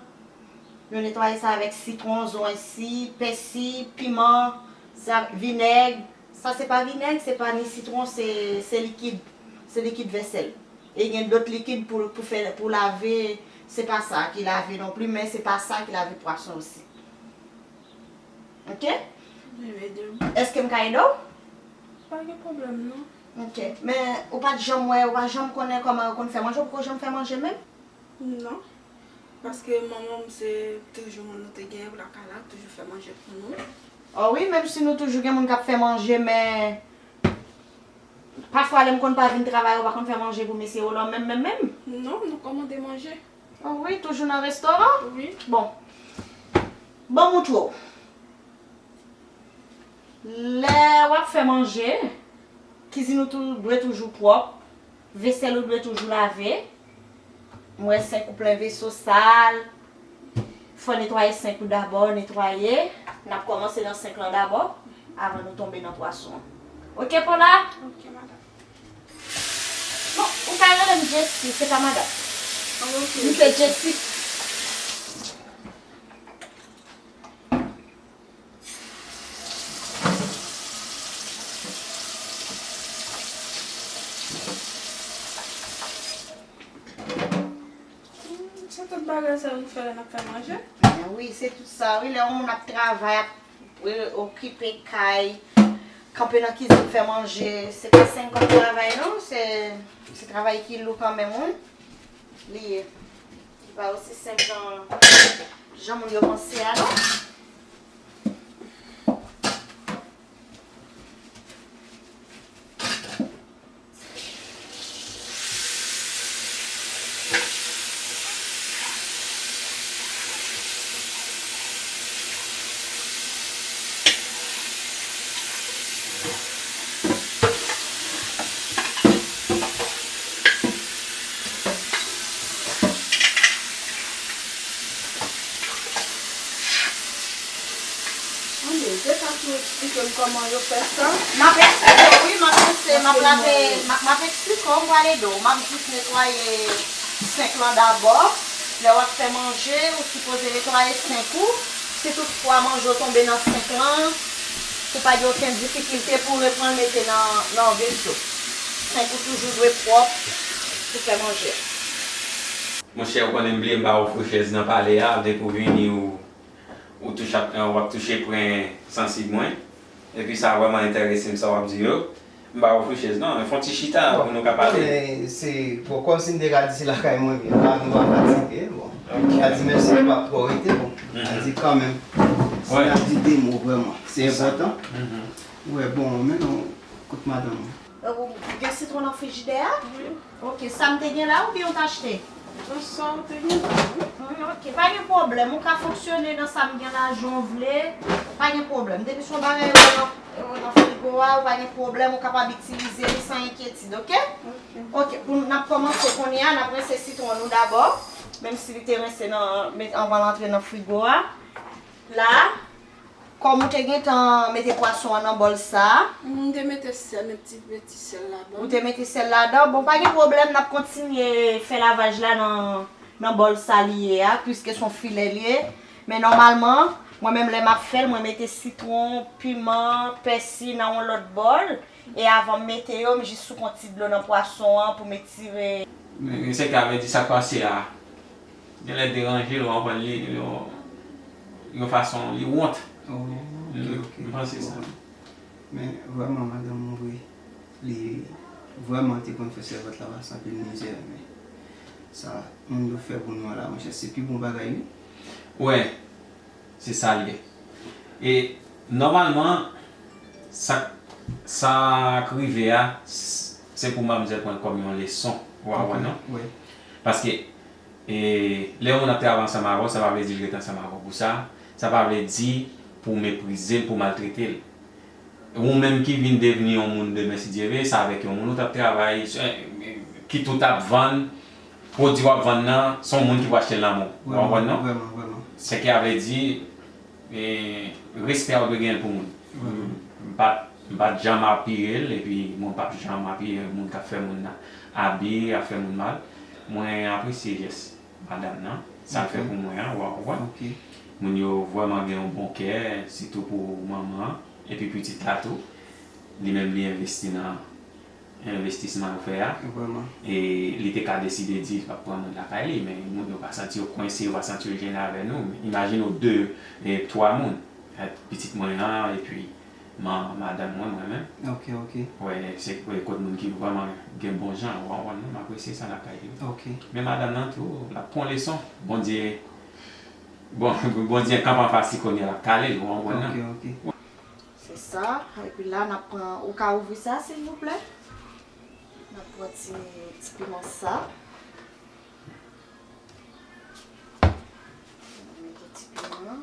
yo netwaye sa avèk sitwon, zonwèsi, pèsi, piman, sa, vinèg. Sa se pa vinèg, se pa ni sitwon, se, se likid. Se likid vèsèl. E gen dòt likid pou, pou fè, pou lave, se pa sa ki lave non pli, men se pa sa ki lave pwason osi. Ok? Ede m. Èske m ka ede w? Pa gen pwoblèm, non. Ok. Men ou pa t janm wè, ou pa janm konnen kòman yo konn fè manje, ou poko janm fè manje menm? Non. Paske manman m se toujou moun nou te genyen lakay la, toujou fè manje pou nou. O wi, menm si nou toujou gen moun k ap fè manje, men pafwa lè m konn pa vin travay, ou pa konn fè manje pou mesye yo la menm, menm, menm? Non, nou kòmande manje. O wi, toujou nan restoran? Wi. Bon. Bon, moutre w. Lè w ap fè manje, kizin ou tou, dwe toujou pwòp, vesèl ou dwe toujou lave. M wè senk ou plen veso sal. Fò netwaye senk ou dabò, netwaye. N ap kòmanse nan senk lan dabò, avan nou tonbe nan pwason an. Oke, Paula? Ok, madanm. Bon, ou ka rele m Jessie, se pa madanm. Ah, ok. M se Jessie. Hmm, se tout bagay sa nou fè lè n ap fè manje? Ben wi, se tout sa, wi. Lè yon moun ap travay, ap, e, okipe kay, kanpe nan kizin, fè manje, se pa senk gòd travay, non. Se, se travay ki lou kanmenm, wi. Li ye. Li pa osi senp jan, jan moun yo panse a, non. Anben, se sa tou, eksplike m kòman yo fè sa. M ap eksplike w, wi, m ap panse, m ap lave, m ap, m ap eksplike w, m pral ede w. M ap jis netwaye senk lan dabò. Lè w ap fè manje, ou sipoze netwaye senk ou. Si toutfwa manje w tonbe nan senk lan, ou pa gen okenn difikilte pou w reprann mete nan, nan veso. Senk ou toujou dwe pwòp pou fè manje. Monchè, ou konnen m bliye m pa ofri chèz nan pale a, depi w vini, ou, ou touche ap, w ap touche pwen sansib mwen. Epi sa vrèman enterese m, sa w ap di yo. M pa ofri chèz non, men fè yon ti chita pou nou ka pale. Non, men se, bon, kòmsi m te ka di se lakay mwen, men pa, nou pa fatige, bon. Ok. A di mèsi, nou p ap twò rete, bon. Mhm. A di kanmenm, si n ap di de mo vrèman, se enpòtan. Mhm. Wè, bon, men non, kote madanm ou? Ou gen sitwon nan frijidè a? Wi. Ok, sa m te gen la oubyen ou t achte? Non, sa ou te gen la, wi. Mm, ok, pa gen pwoblèm. Ou ka fonksyone nan sa m gen la jan w vle. Pa gen pwoblèm. Depi se yon bagay ou nan, ou nan frigo a, ou pa gen pwoblèm, ou kapab itilize li san enkyetid, ok? Ok. Ok, pou n ap kòmanse kounye a, n ap rense sitwon nou dabò, menm si li te rense nan, met, anvan l antre nan frigo a. La, kòm ou te gentan mete pwason an nan bòl sa a. M te mete sèl, yon ti, yon ti sèl ladan. Ou te mete sèl ladan. Bon, pa gen pwoblèm, n ap kontinye fè lavaj la nan, nan bòl sa li ye a, piske se yon filè li ye. Men nòmalman, mwen menm lè m ap fè l, mwen mete sitwon, piman, pèsi nan yon lòt bòl. E avan m mete yo, m jis souke yon ti dlo nan pwason an pou m etire. Men, men se ka vle di sa k pase a. Genlè deranje l, ou konprann, li, yon, yon fason, li wont. Oh, ok, m, ok. M panse sa. Men, vrèman, madanm ou, wi, li vrèman te konn fè sèvant la pase anpil mizè, men sa moun yo fè pou nou an la, monchè, se pi bon bagay, wi. Wè, se sa l ye. E, nòmalman, sa, sa k rive a, s-, se pou manmzèl pran l kòm yon leson, ou konprann, non? Wi. Paske, E lè yon moun ap travay ansanm avè w, sa pa vle di l ret ansanm avè w pou sa. Sa pa vle di pou w meprize l, pou w maltrete l. Ou menm ki vin devni yon moun demen, si Dye vle, se avèk yon moun ou t ap travay, kit ou t ap vann, pwodui w ap vann nan, se yon moun ki pou achte l nan men w. Ou konprann non? Vrèman, vrèman. Sèke a vle di, e, respè a ou dwe genyen l pou moun. M pa t, m pa t janm apiye l, epi mwen p ap janm apiye moun k ap fè moun nan abi, ap fè moun mal. Mwen apresye jès madanm nan, sa l fè pou mwen an, ou konprann? Moun yo vrèman gen yon bon kè, sitou pou manman an, epi pitit la tou. Li menm li envesti nan envestisman yo fè a. Vrèman. E li te ka deside di l p ap pran moun lakay li, men moun yo pa santi yo kwense, yo pa santi yo jennen avè nou. Imajine w de, e, twa moun. Pitit mwen an, epi ma-, madanm mwen, mwen menm. Ok, ok. Wè, se, wè, kot moun ki vrèman gen bon jan, ou konprann non, m apresye sa lakay li. Ok. Men madanm nan tou, l ap pran leson. Bondye, bon, Bondye kanpe anfas li kounye a, l ap kale l, ou konprann non? Ok, ok. Se sa. Epi la, n ap pran, ou ka ouvri sa, silvouplè? N ap pran ti, ti piman sa. N ap mete ti piman.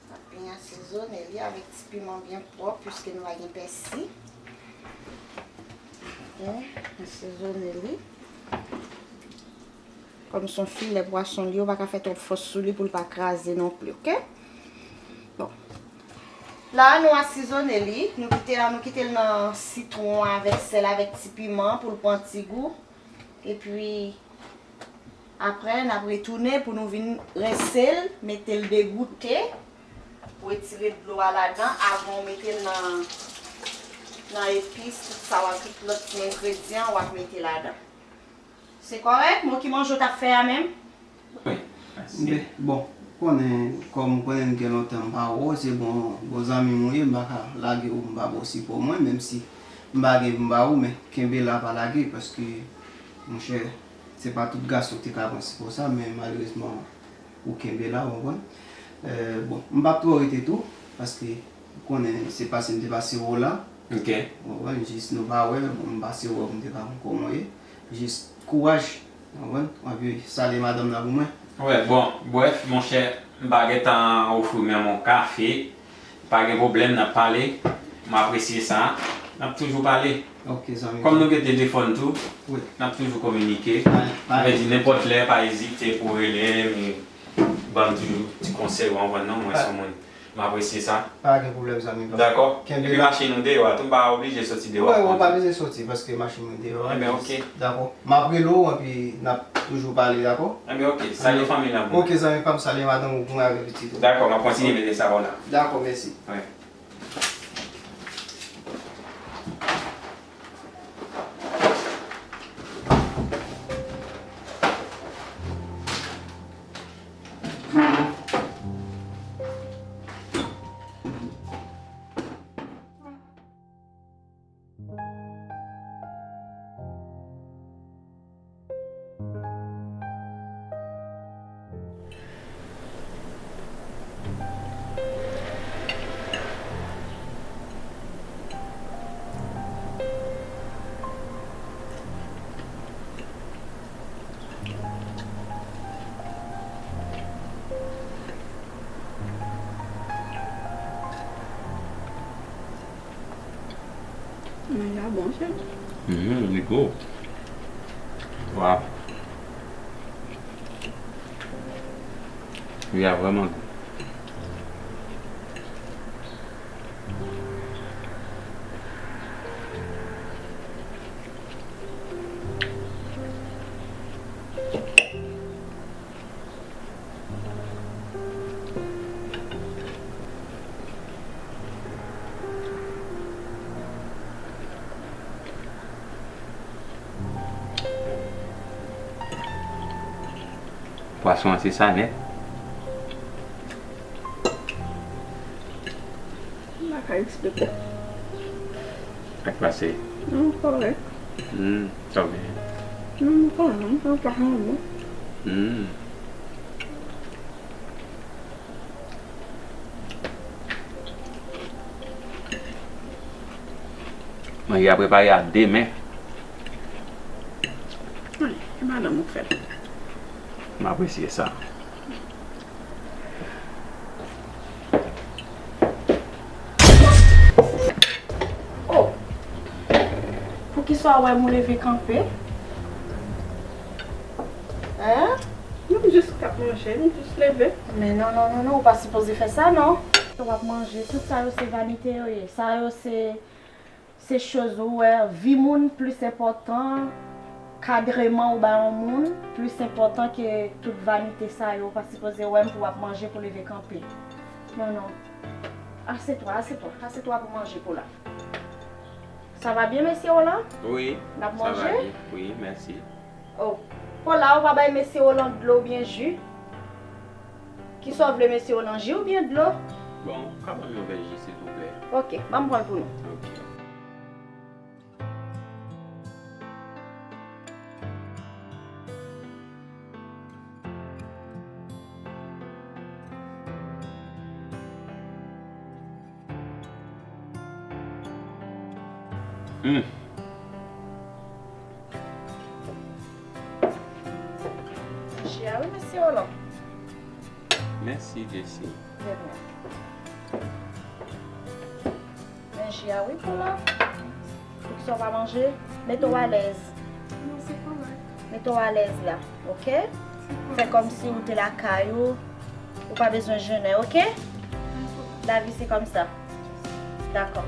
N ap byen asezone li avèk ti piman byen pwòp, piske nou pa gen pèsi. Byen asezone li. Kòm se yon filè pwason li, ou pa ka fè twòp fòs sou li pou l pa kraze non pli, ok? Bon. La, nou asezone li, nou kite, nou kite l nan sitwon avèk sèl, avèk ti piman pou l pran ti gou. Epi, apre, n ap retounen pou nou vin rense l, mete l degoute, pou retire dlo a ladan, avan w mete l nan, nan epis, tout sa w ap, tout lòt ti engredyan w ap mete ladan. Se kòrèk? Men ki manje w t ap fè a menm? Wi, mèsi. Bon, konnen, kòm ou konnen m gen lontan m pa wè w, se bon, bon zanmi m ou ye, m pa ka lage w, m pa ba w sipò mwen, menm si m pa gen pou m ba ou, men kenbe la, pa lage, paske, monchè, se pa tout gason ki te ka pran sipò sa, men malerezman, ou kenbe la, ou konprann. E, bon, m p ap twò rete tou, paske ou konnen se pase m te pase wè w la. Ok. Ou konprann, jis nou pa wè, bon, m pase wè w pou m te ka konn kòman w ye. Jis kouraj, ou konprann. Epi salye madanm nan pou mwen. Wè, bon, brèf, monchè, m pa gentan ofri w menm yon kafe. Pa gen pwoblèm, n ap pale. M apresye sa. N ap toujou pale. Ok, zanmi. Kòm nou gen telefòn tou, wi, n ap toujou kominike. Sa vle di, nenpòt lè, pa ezite pou w rele m, ban m toujou ti konsèy, ou konprann non, mwen se yon moun. M apresye sa. Pa gen pwoblèm, zanmi pa m. Dakò. Kenbe la. Epi machin ou deyò a tou, m pa oblije soti deyò a. Wè, wè, ou pa bezwen soti, paske machin mwen deyò a. Ebyen, ok. Dakò. M ap rele w, epi n ap toujou pale, dakò? Ebyen, ok. Salye fanmi lan pou mwen. Ok, zanmi pa m, salye madanm ou pou mwen avèk pitit ou. Dakò, m ap kontinye mete sa w la. Dakò, mèsi. Wi. Manje a bon, cheri. Mhm, li gou. Waw. Li a vrèman gou. Pwason an se sa nèt. M pa ka eksplike. Sa k pase? Non, kòrèk. Hmm, sa w genyen? Non, m konnen, m pa ka manyen. Hmm. Manje a prepare a de men. Wi, e madanm ou k fè l. M apresye sa. Oh! Poukisa Pa wè m leve kanpe. Hein? Non, m jis k ap manje, m jis leve. Men non, non, non, non, ou pa sipoze fè sa, non. W ap manje, tout sa yo se vanite yo ye. Sa yo se, se choz ou wè, vi moun plis enpòtan, kadreman ou ba yon moun plis enpòtan ke tout vanite sa yo. Ou pa sipoze wè m pou w ap manje, pou leve kanpe. Non, non. Asitwa, asitwa, asitwa pou manje pou la. Sa va byen, mesye Roland? Wi, n ap sa va manje? Byen. Wi, mèsi. Oh, Paula, ou pa bay mesye Roland dlo oubyen ji? Kisa w vle, mesye Roland, ji oubyen dlo? Bon, ka ban m yon vè ji, silvouplè. Ok, ban m pran l pou nou. Ok. Hmm. Ji a wi, mesye Roland. Mèsi, Jessie. De rien. Men ji a wi, Paula. Poukisa w pa manje? Mete w alèz. Non, se kòrèk. Mete w alèz la, ok? Se kòrèk. Fè kòmsi ou te lakay ou. Ou pa bezwen jennen, ok? Dakò. Lavi se kòmsa. Dakò.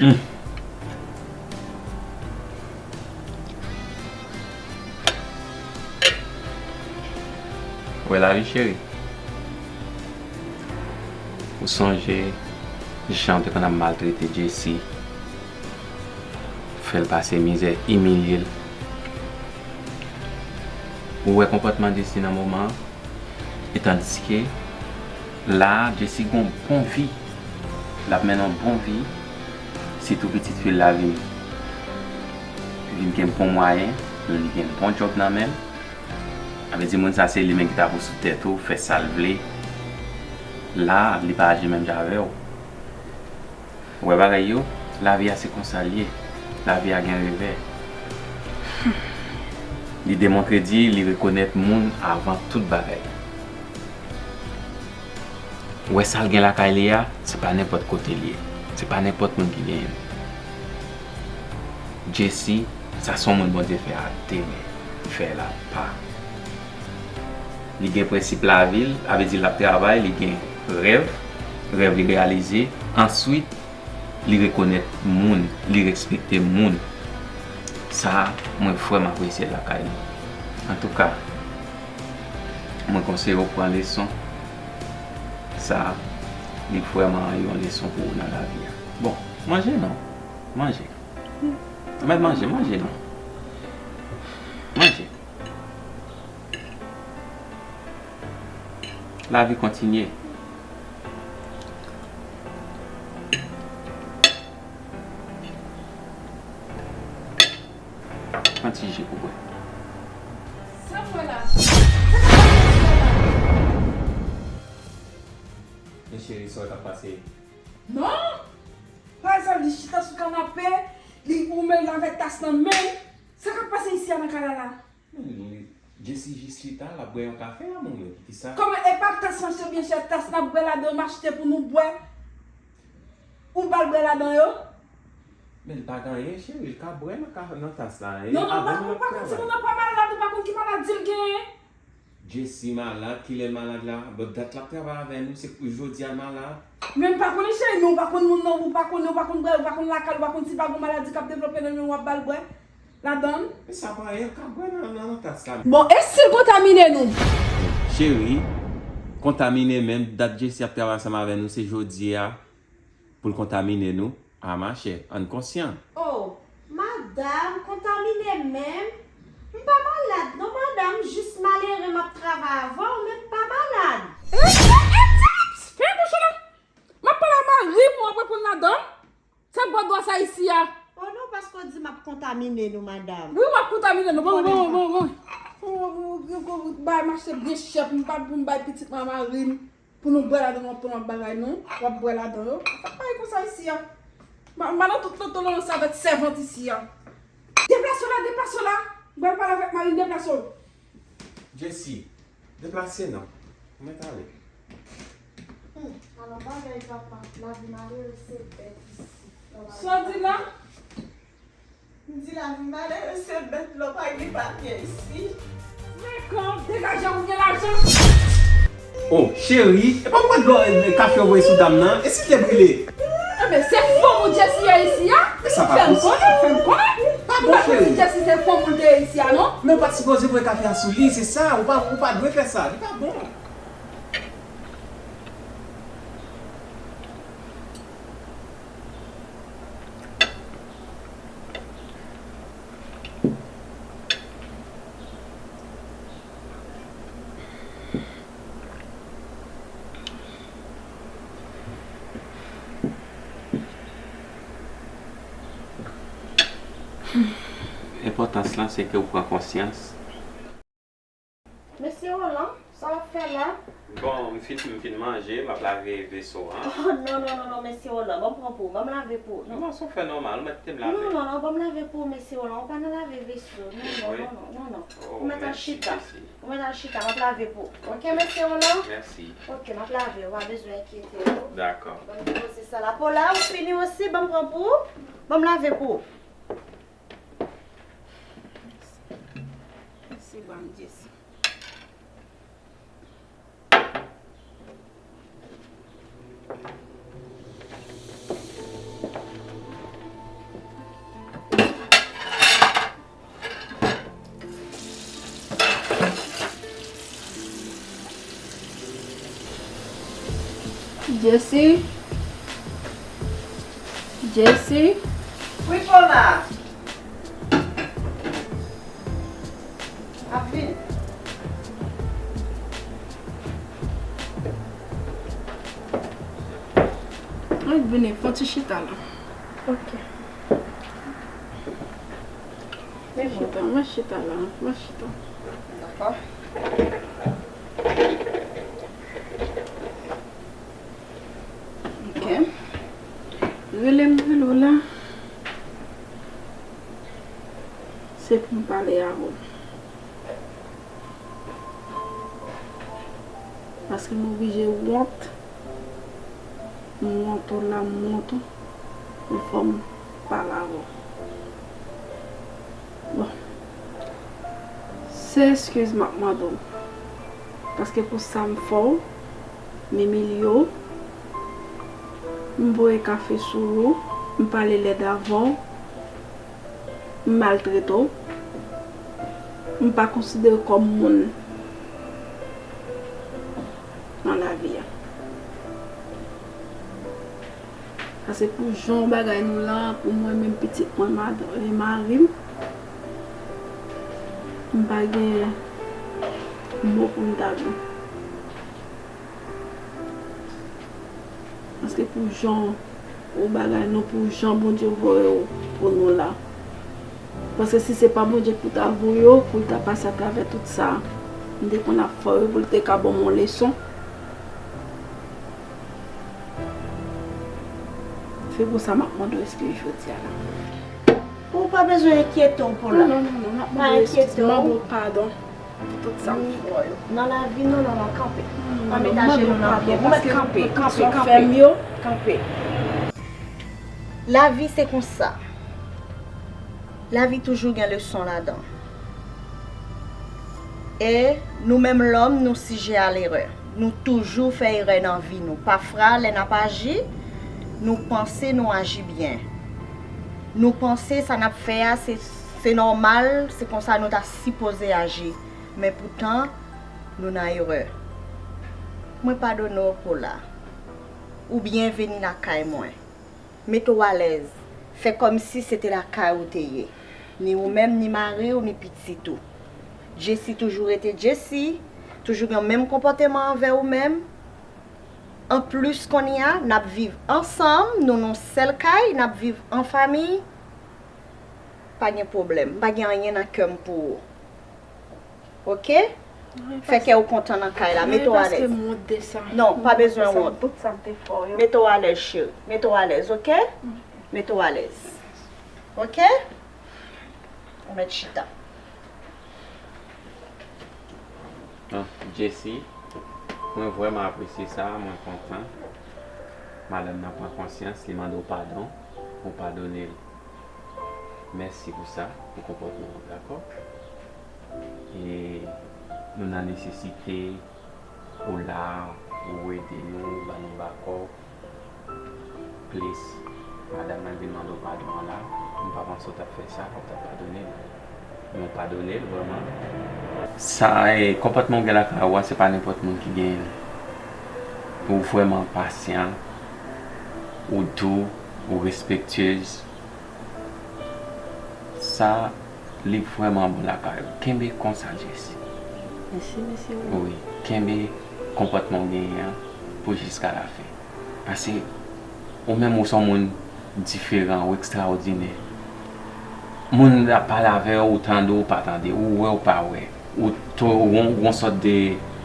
Hmm. Ou wè lavi, cheri? Ou sonje jan w te konn ap maltrete Jessie, fè l pase mizè, imilye l. Ou wè konpòtman Jessie nan moman an? E tandiske la a, Jessie gon bon vi. L ap mennen yon bon vi. Sitou pitit fi l la vin, vin gen bon mwayen, li gen bon djòb nan men l. Sa vle di moun sa se li menm ki ta pou sou tèt ou, fè sa l vle. La a, li pa aji menm jan avè w. Ou wè bagay yo, lavi a se konsa l ye. Lavi a gen revè. Li demontre di li rekonèt moun avan tout bagay. Ou wè sa l gen lakay li a, se pa nenpòt kote l ye. Se pa nenpòt moun ki genyen l. Jessie, sa se yon moun Bondye fè a de men, fè l apa. Li gen prensip lavi l, sa vle di l ap travay, li gen rèv, rèv li reyalize. Answit, li rekonèt moun, li respekte moun. Sa, mwen vrèman apresye l lakay li. Antouka, mwen konseye w pran leson sa, li vrèman yon leson pou ou nan lavi a. Bon, manje non, manje. Mèt manje, manje non. Manje. Lavi kontinye. Pran ti ji pou bwè. Sa fè la? Sa k ap pase ici a la? Men cheri, sa w t ap pase? Non! Pa egzanp, li chita sou kanape, li goumen, li avèk tas nan men l. Sa k ap pase ici a nan kay la la? Men, Jessie jis chita, l ap bwè yon kafe, a, mwen, ki sa? Kòman, e pa tas m achte byen chè, tas n ap bwè ladan yo, m achte pou nou bwè. Ou ba l bwè ladan yo? Men l pa gen anyen, cheri, l ka bwè nan ka-, nan tas la. Non, non, ou pa konn, ou pa konn, timoun nan pa malad, ou pa konn ki maladi l genyen. Jessie malad, kilè l malad la? Bon, dat l ap travay avè nou, se pou jodi a l malad. Men m pa konnen, cheri, men ou pa konn moun nan, ou pa konnen, ou pa konn bwè, ou pa konn lakay, ou pa konn si l pa gon maladi k ap devlope nan men w, w ap ba l bwè ladan l. Men sa pa anyen, l ka bwè nan, nan, nan tas la. Bon, e si l kontamine nou? Cheri, kontamine menm, dat Jessie ap travay ansanm avè nou, se jodi a pou l kontamine nou. A, machè, ann konsyan. Oh, madanm, kontamine menm? M pa malad non, madanm, m jis malere, m ap travay avè w, men m pa malad. Fè atensyon la! M ap pale a mari m, w ap reponn ladan. Sa k ba w dwa sa isi a? Oh non, paske w di m ap kontamine nou, madanm. Wi, w ap kontamine nou. Bon, bon, bon, bon. Bay mache byen chè pou m pa, pou m bay pitit mwen a mari m. Pou nou bwè ladan, nou ap pran bagay nou, w ap bwè ladan yo. Sa pa gen konsa isi a. M pa, m pa nan tout tolerans avèk sèvant isi a. Deplase w la, deplase w la. M pral pale avèk mari m, deplase w. Jessie, deplase non. Ou mèt ale. Hmm, ala bagay papa, lavi malere se bèt isi. Sa w di la? M di lavi malere se bèt lè w pa gen papye isi. Men kan, degaje w gen lajan. Oh, cheri, e pa mwen dlo kafe w voye sou dam nan, e si l te brile? Enben, se fanm ou Jessie ye isi a? Men sa pa Fè m posib. Konnen, fè m konnen. Pa M bon, pa konn si cheri. Jessie se fanm ou l te ye isi a, non? Men w pa t sipoze voye kafe a sou li, se sa, ou pa, ou pa dwe fè sa, li pa bon. Enpòtans lan se ke w pran konsyans. Mesye Roland, sa w ap fè la? Bon, m fin, m fin manje, m ap lave veso a. Oh, non, non, non, non, mesye Roland, ban m pran pou ou, ban m lave pou ou. Non, Non, se yon fè nòmal, ou mèt te m lave. Non, non, non, ban m lave pou ou, mesye Roland, ou pa nan lave veso. Non, non, Wi. Non, non, non, non. Oh, Ou mèt al mèsi, chita. Jessie. Ou mèt al chita, m ap lave pou ou. Ok, mesye Roland? Mèsi. Ok, m ap lave, ou pa bezwen enkyete w. Dakò. Ban m depoze sa la. Pola, ou fini osi, ban m pran pou ou. Ban m lave pou ou. Mèsi, ban m Jessie. Jessie. Jessie. Wi, Pola. Ap vini. Mwen vini, fon ti chita la. Ok. Chita, mwen chita la, mwen chita. Dakò. Ok. Rele m, rele w la. Se pou m pale avè w. Paske m oblije wont. M wont w la, m wont w. Men fò m pale avè w. Bon. Se eskiz m ap mande w. Paske pou sa m fè w, m imilye w, m voye kafe sou ou, m pale lèd avè w, m maltrete w, m pa konsidere w kòm moun nan lavi a. Paske pou jan bagay nou la, pou mwen menm pitit mwen, mad- e mari m, m pa gen mo pou m ta di w. Paske pou jan ou bagay nou, pou jan Bondye voye w pou nou la. Paske si se pa Bondye ki ta voye w, pou l ta pase atravè tout sa, m te konn ap fè w pou l te ka ban m yon leson. Se pou sa m ap mande w eskiz jodi a la. Ou pa bezwen enkyete w pou la. Non, non, non, non, m ap Pa mande w eskiz, enkyete w. Mande w padon pou tout sa m fè w yo. Nan lavi, non, non, non, kanpe. Non, Pa non, met mande ajenou w nan pye. padon, Ou mèt paske kanpe, pou tout kanpe, sa w kanpe. Fè m yo. Kanpe. Lavi se konsa. Lavi toujou gen leson ladan. E nou menm lòm, nou sijè a lerè. Nou toujou fè erè nan vi nou. Pafra, lè n ap aji, nou panse nou aji byen. Nou panse sa n ap fè a, se, se nòmal, se konsa nou ta sipoze aji. Men poutan, nou nan erè. Mwen padone w pou la. Ou byenveni lakay mwen. Mete w alèz. Fè kòmsi se te lakay ou te ye. Ni ou menm, ni mari w, ni pitit ou. Jessie toujou rete Jessie, toujou gen menm konpòteman anvè ou menm. Anplis, kounye a, n ap viv ansanm, nou nan yon sèl kay, n ap viv an fanmi. Pa gen pwoblèm, m pa gen anyen nan kè m pou ou. Ok? Fè kè w kontan nan kay la, mete w alèz. Mwen wont de sa. Non, pa bezwen wont. Tout sa m te fè w yo. Mete w alèz, cheri. Mete w alèz, ok? Mete w alèz. Ok? Ou mèt chita. Ah, Jessie, mwen vrèman apresye sa, mwen kontan. Madanm nan pran konsyans, li mande w padon, ou padone l. Mèsi pou sa, pou konpòtman w, dakò? E nou nan nesesite ou la, ou ede nou, ban nou bakòp. Plis, madanm nan vin mande w padon an la, m pa panse w t ap fè sa, ou t ap padone l. Men w padone l vrèman. Sa, e, konpòtman w gen lakay ou a, se pa nenpòt moun ki genyen l. Ou vrèman pasyan, ou dou, ou respektyez. Sa, li vrèman bon lakay ou. Kenbe konsa, Jessie. Mèsi, mesye Roland. Wi, kenbe konpòtman w genyen an pou jiska lafen. Paske ou menm ou se yon moun diferan, ou ekstraòdinè. Moun ap pale avè w, ou tande w, ou pa tande, ou wè, ou pa wè. Ou to, ou gon, ou gon sòt de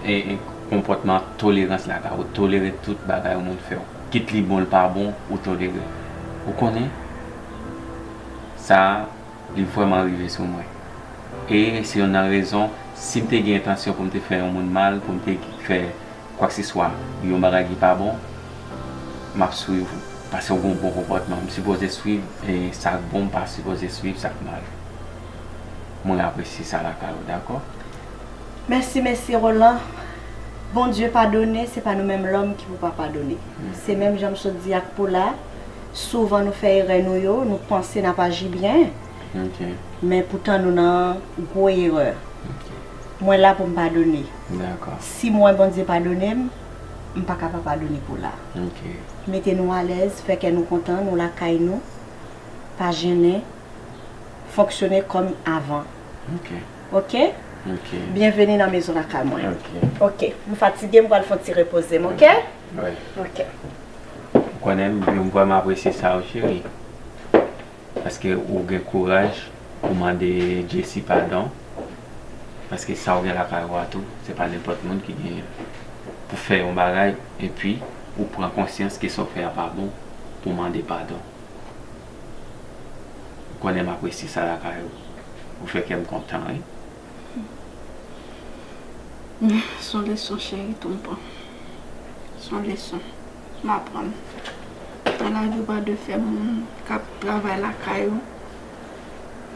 e, e, konpòtman tolerans lakay ou, ou tolere tout bagay yon moun fè w. Kit li bon, li pa bon, ou tolere. Ou konnen? Sa a, li vrèman rive sou mwen. E se youn nan rezon, si m te gen entansyon pou m te fè yon moun mal, pou m te fè kwakseswa, yon bagay ki pa bon, m ap swiv ou. Paske w gen yon bon konpòtman. M sipoze swiv e, sa k bon, m pa sipoze swiv sa k mal. Mwen apresye sa lakay ou, dakò? Mèsi, mesye Roland. Bondye padone, se pa nou menm lòm ki pou pa padone. Se menm jan m sot di ak Pola, souvan nou fè erè nou yo, nou panse n ap aji byen, Ok, men poutan nou nan gwo erè. ok. Mwen la pou m padone. Dakò. Si mwen Bondye padone m, m pa ka pa padone Pola. Ok. Mete nou alèz, fè kè nou kontan, nou lakay nou. Pa jennen. Fonksyone kòm avan. Ok. Ok? Ok. Byenveni nan mezon lakay mwen. Ok. Ok. M fatige, m pral fè yon ti repoze m, ok? Wi. Ok. Ou konnen, m vrèman apresye sa, wi, cheri. Paske ou gen kouraj pou mande Jessie padon. Paske sa ou gen lakay ou a tou, se pa nenpòt moun ki genyen. Pou fè yon bagay, epi ou pran konsyans ke sa w fè a pa bon, pou mande padon. Ou konnen m apresye sa lakay ou. Ou fè kè m kontan, wi. Se yon leson, cheri, tonton. Se yon leson. M aprann. Nan lavi, ou pa dwe fè moun k ap travay lakay ou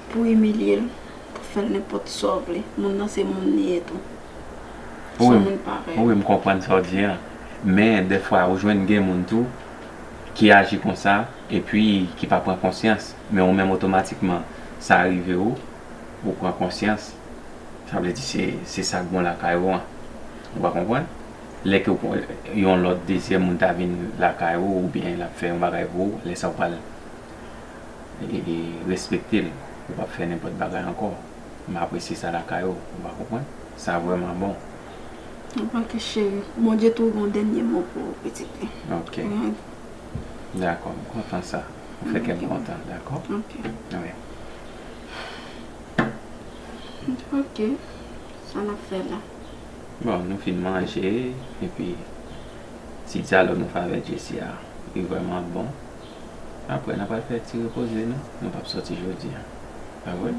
pou imilye l, pou fè l nenpòt sa w vle. Moun nan se moun li ye tou. Se yon moun parèy. Wi, m konprann sa w di a. Men, dèfwa, ou jwenn gen moun tou ki aji konsa, epi ki pa pran konsyans. Men ou menm, otomatikman, sa rive ou, ou pran konsyans. Sa vle di se, se sa k bon lakay ou an. Ou pa konprann? Lè ke w, yon lòt dezyèm moun ta vin lakay ou, oubyen l ap fè yon bagay pou ou, lè sa w pral e, e, respekte l. Ou p ap fè nenpòt bagay ankò. M apresye sa lakay ou, ou pa konprann? Sa vrèman bon. Ok, cheri. Bondye tou gen yon dènye mo pou ou, pitit li. Ok. Dakò, m kontan sa. Ou fè kè m kontan, dakò? Ok. Wi. Ok. Sa n ap fè la? Bon, nou fin manje, epi ti dyalòg nou fè avèk Jessie a, li vrèman bon. Apre, n a pral fè ti repoze nou. Nou p ap sòti jodi a. Pa vre?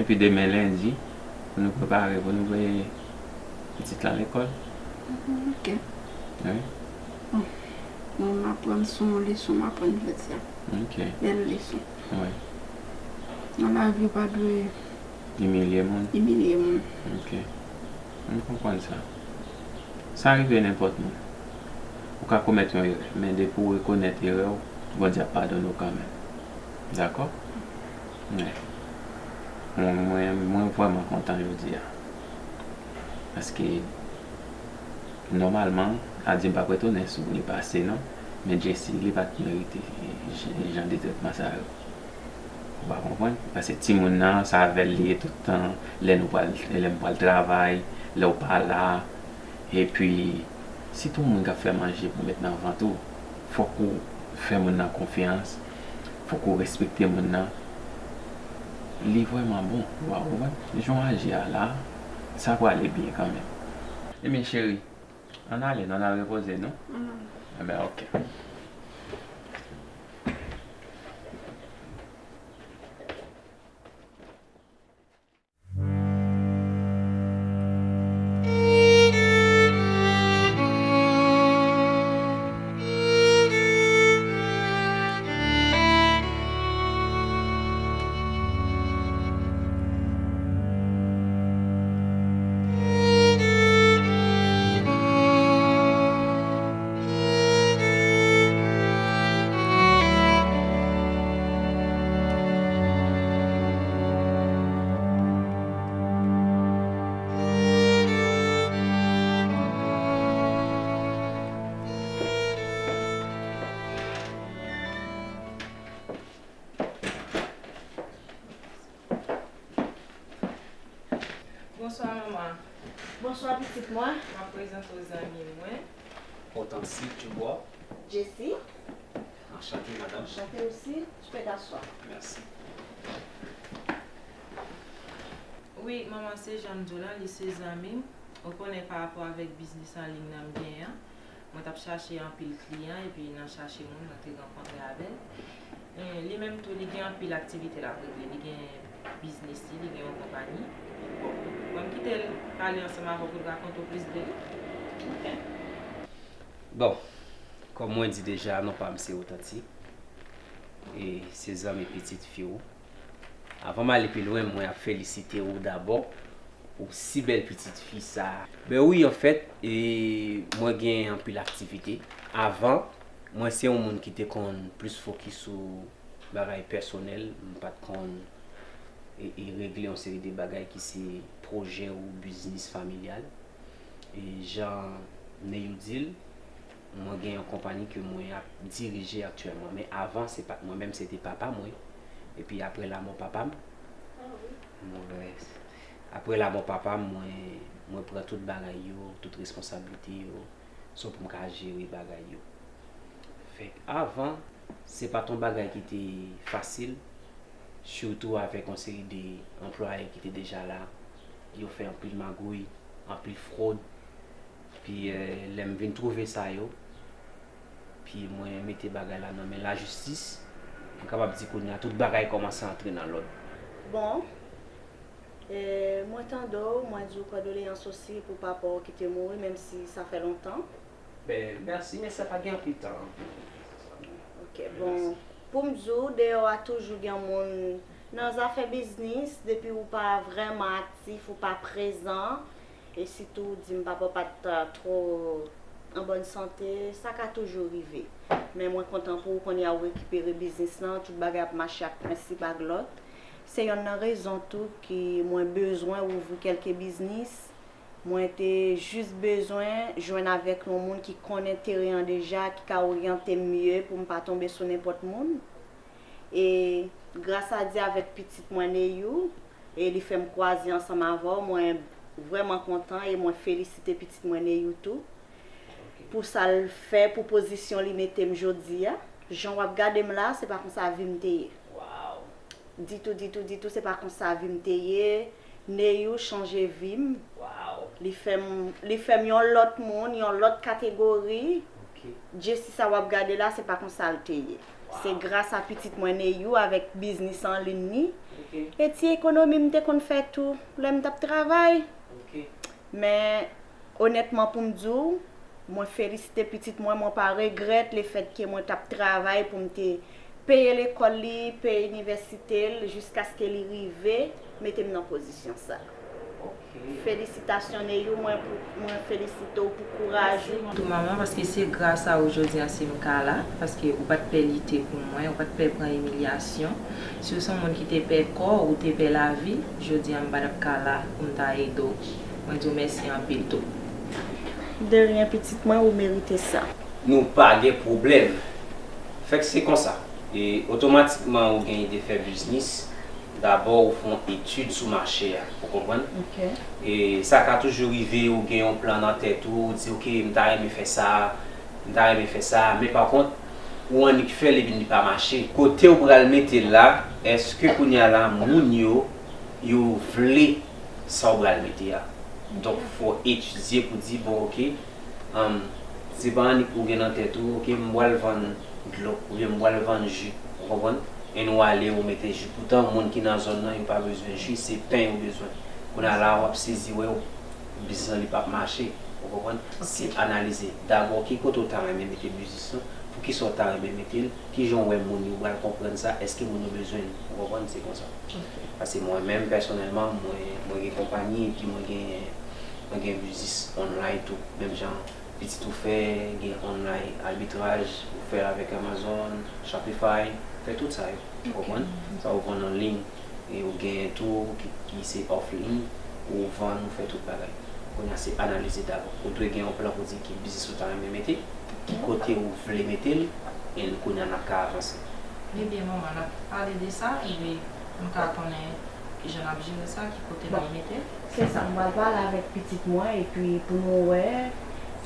Epi demen lendi, pou nou prepare, pou nou voye pitit lan lekòl. Ok. Wi. Bon, m aprann sou yon leson m aprann jodi a. Ok. Bèl leson. Wi. Nan lavi, ou pa dwe Imilye moun. Imilye moun. Ok. M konprann sa. Sa rive nenpòt moun. Ou ka komèt yon erè, men depi w rekonèt erè w, Bondye ap padone w kanmenm. Dakò? Wi. Mwen, mwen, mwen vrèman kontan jodi a. Paske, nòmalman, Adyen p ap retounen sou li pase, non. Men Jessie, li pa t merite jan, jan de tretman sa yo. Ou pa konprann? Paske timoun nan, se avè l li ye tout tan, lè nou pral, lè m pral travay, lè w pa la. Epi, sitou moun k ap fè manje pou met nan vant ou, fòk ou fè moun nan konfyans, fòk ou respekte moun nan. Li vrèman bon, ou pa konprann? Jan w aji a la, sa prale byen kanmenm. Ebyen, cheri, ann ale, nou ann al repoze nou. Ann ale. Ebyen, ok. Bonswa, manman. Bonswa, pitit mwen. M ap prezante w zanmi mwen. Hortense Dubois. Jessie. Enchanté, madame. Enchanté aussi. Tu peux t'asseoir. Merci. Wi, manman, se jan m di w lan, li se zanmi m. Ou konnen pa rapò avèk biznis an liy nan m genyen an. Mwen t ap chache anpil kliyan, epi nan chache moun, mwen te rankontre avè l. E, li menm tou, li gen anpil aktivite l ap regle. Li gen biznis li, li gen yon konpayi. Bon, mwen m kite l pale ansanm avè w pou l rakonte w plis de li. Ok. Bon, kòm mwen di deja, non pa m se Otantik. E se zanmi pitit fi w. Avan m ale pi lwen, mwen ap felisite w dabò pou si bèl pitit fi sa a. Ben wi, anfèt, e, mwen gen anpil aktivite. Avan, mwen se yon moun ki te konn plis fokis sou bagay pèsonèl. M pa t konn, e, e, regle yon seri de bagay ki se pwojè ou biznis familyal. E jan Neyou di l, mwen gen yon konpayi ke mwen ap dirije aktyèlman. Men avan, se pa t mwen menm, se te papa mwen. Epi apre lanmò papa m, mwen, apre lanmò papa m, mwen, mwen pran tout bagay yo, tout responsablite yo, sou pou m ka jere bagay yo. Fèk avan, se pa t yon bagay ki te fasil, sitou avèk yon seri de anplwaye ki te deja la. Yo fè anpil magouy, anpil fwòd. Pi, eh, lè m vin twouve sa yo, pi mwen mete bagay la nan men lajistis, m kapab di kounye a tout bagay kòmanse antre nan lòd. Bon, eh, mwen tande w, mwen di w kondoleyans osi pou papa w ki te mouri, menm si sa fè lontan. Ben, mèsi, men sa pa gen anpil tan. Ok, bon, pou m di w, deyò a toujou gen moun nan zafè biznis, depi ou pa vrèman aktif, ou pa prezan, e sitou w di m papa w pa t, uh, twò an bòn sante, sa ka toujou rive. Men mwen kontan pou ou, kounye a ou rekipere biznis lan, tout bagay ap mache ak prensip ak lòd. Se yonn nan rezon tou ki mwen bezwen ouvri kèlke biznis. Mwen te jis bezwen jwenn avèk yon moun ki konnen teren an deja, ki ka oryante m mye pou m pa tonbe sou nenpòt moun. E gras a Dye avèk pitit mwen Neyou, e li fè m kwaze ansanm avè w, mwen vrèman kontan e mwen felisite pitit mwen Neyou tou pou sa l fè, pou pozisyon li mete m jodi a. Jan w ap gade m la, se pa konsa vi m te ye. Ditou, ditou, ditou, se pa konsa vi m te ye. Neyou chanje vi m. Li fè m, li fè m yon lòt moun, yon lòt kategori. Jessie sa w ap gade la, se pa konsa l te ye. Se gras a pitit mwen Neyou avèk biznis an liy li. E ti ekonomi m te konn fè tou lè m t ap travay. Men, onètman, pou m di w, mwen felisite pitit mwen, mwen pa regrèt lefètke mwen t ap travay pou m te peye lekòl li, peye inivèsite l, jiskaske li rive mete m nan pozisyon sa. Felisitasyon Neyou, mwen pou, mwen felisite w pou kouraj ou. Tou manman, paske se gras a ou jodi a si m ka la, paske ou pa t pè lite pou mwen, ou pa t pè pran imilyasyon. Si w se yon moun ki te pè kò w, ou te pè lavi, jodi a m pa t ap ka la pou m ta ede w. Mwen di w mèsi anpil tou. De ryen pitit mwen, ou merite sa. Nou pa gen pwoblèm. Fèk se konsa. E otomatikman ou gen ide fè biznis, dabò ou fè yon etid sou mache a, ou konprann? E sa ka toujou rive, ou gen yon plan nan tèt ou, ou di, "Ok, m ta renmen fè sa, m ta renmen fè sa," men pa kont, ou annik fè l epi li pa mache. Kote ou pral mete l la, èske kounye a la, moun yo, yo vle sa ou pral mete a? Donk, fò etidye pou di, bon, ok, um, se pa annik ou gen nan tèt ou, ok, m pral vann dlo, oubyen m pral vann ji, ou konprann? E nou ale, ou mete ji. Poutan, moun ki nan zòn nan, yo pa bezwen ji, se pen yo bezwen. Kounye a la, w ap sezi, wè, biznis lan, li p ap mache, ou konprann? Se analize. Dabò, ki kote w ta renmen mete biznis lan? Poukisa w ta renmen mete l? Kijan w wè moun yo pral konprann sa? Èske moun yo bezwen l? Ou konprann? Se konsa. Paske mwen menm, pèsonèlman, mwen, mwen gen konpayi, epi mwen gen, mwen gen biznis online tou. Menm jan pitit ou fè, gen online arbitraj, ou fè l avèk Amazon, Shopify, fè tout sa yo. Ou konprann? Sa ou vann an liy, e ou genyen tou ki, ki se offline, ou vann, ou fè tout bagay. Kounye a se analize dabò. Ou dwe gen yon plan pou di ki biznis ou ta renmen mete, ki kote ou vle mete l, e kounye a n ap ka avanse. Ebyen, manman, n ap pale de sa, epi m ka konnen Jan n ap jere sa, ki kote n ap mete l? Se sa, m pral pale avèk pitit mwen epi pou nou wè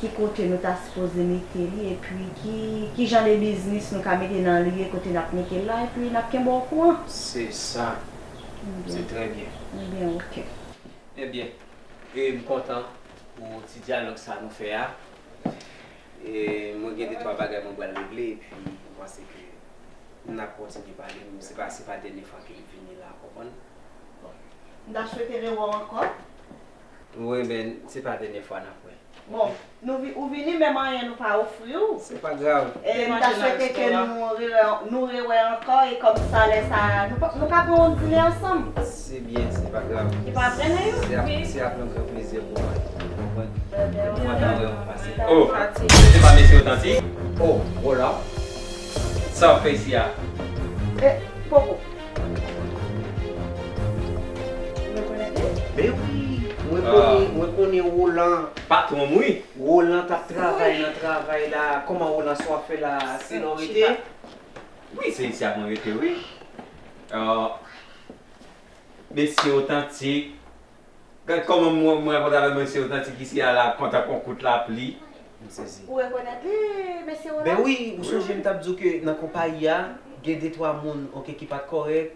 ki kote nou ta sipoze mete li epi ki, ki jan de biznis nou ka mete nan lye kote n ap mete l la epi n ap kenbe w okouran. Se sa. Se trè byen. Ebyen, oke. Ebyen, e m kontan pou ti dyalòg sa nou fè a. E mwen gen de twa bagay mwen pral regle epi m panse ke n ap kontinye pale, men se pa, se pa dènye fwa ke l vini la, konprann? M ta swete rewè w ankò. Wi, men se pa dènye fwa n ap wè. Bon, nou vi, ou vini menm anyen nou pa ofri w. Se pa grav. E m ta swete ke nou rewè, nou rewè ankò e kòm sa lè sa nou, nou ka pran yon dine ansanm. Se byen, se pa grav. Se pa vre, Neyou? Se ap, se ap yon gran plezi pou mwen. Konprann? Mwen kontan wè w pase. Oh, se pa mesye Otantik? Oh, Roland. Sa w ap fè isi a? E, poko. Ou rekonèt li? Men wi, mwen konnen, mwen konnen Roland. Patwon m wi. Roland t ap travay nan travay la. Kòman Roland, sa w ap fè la? Se la w rete? Wi, se isi a mwen rete wi. Mesye Otantik. Gad kòman mwen, mwen rankontre avèk mesye Otantik isi a la, kontan kon kout lapli. M sezi. Ou rekonèt li, mesye Roland? Ben wi, ou sonje m t ap di w ke nan konpayi a, gen de twa moun, oke, ki pa t kòrèk,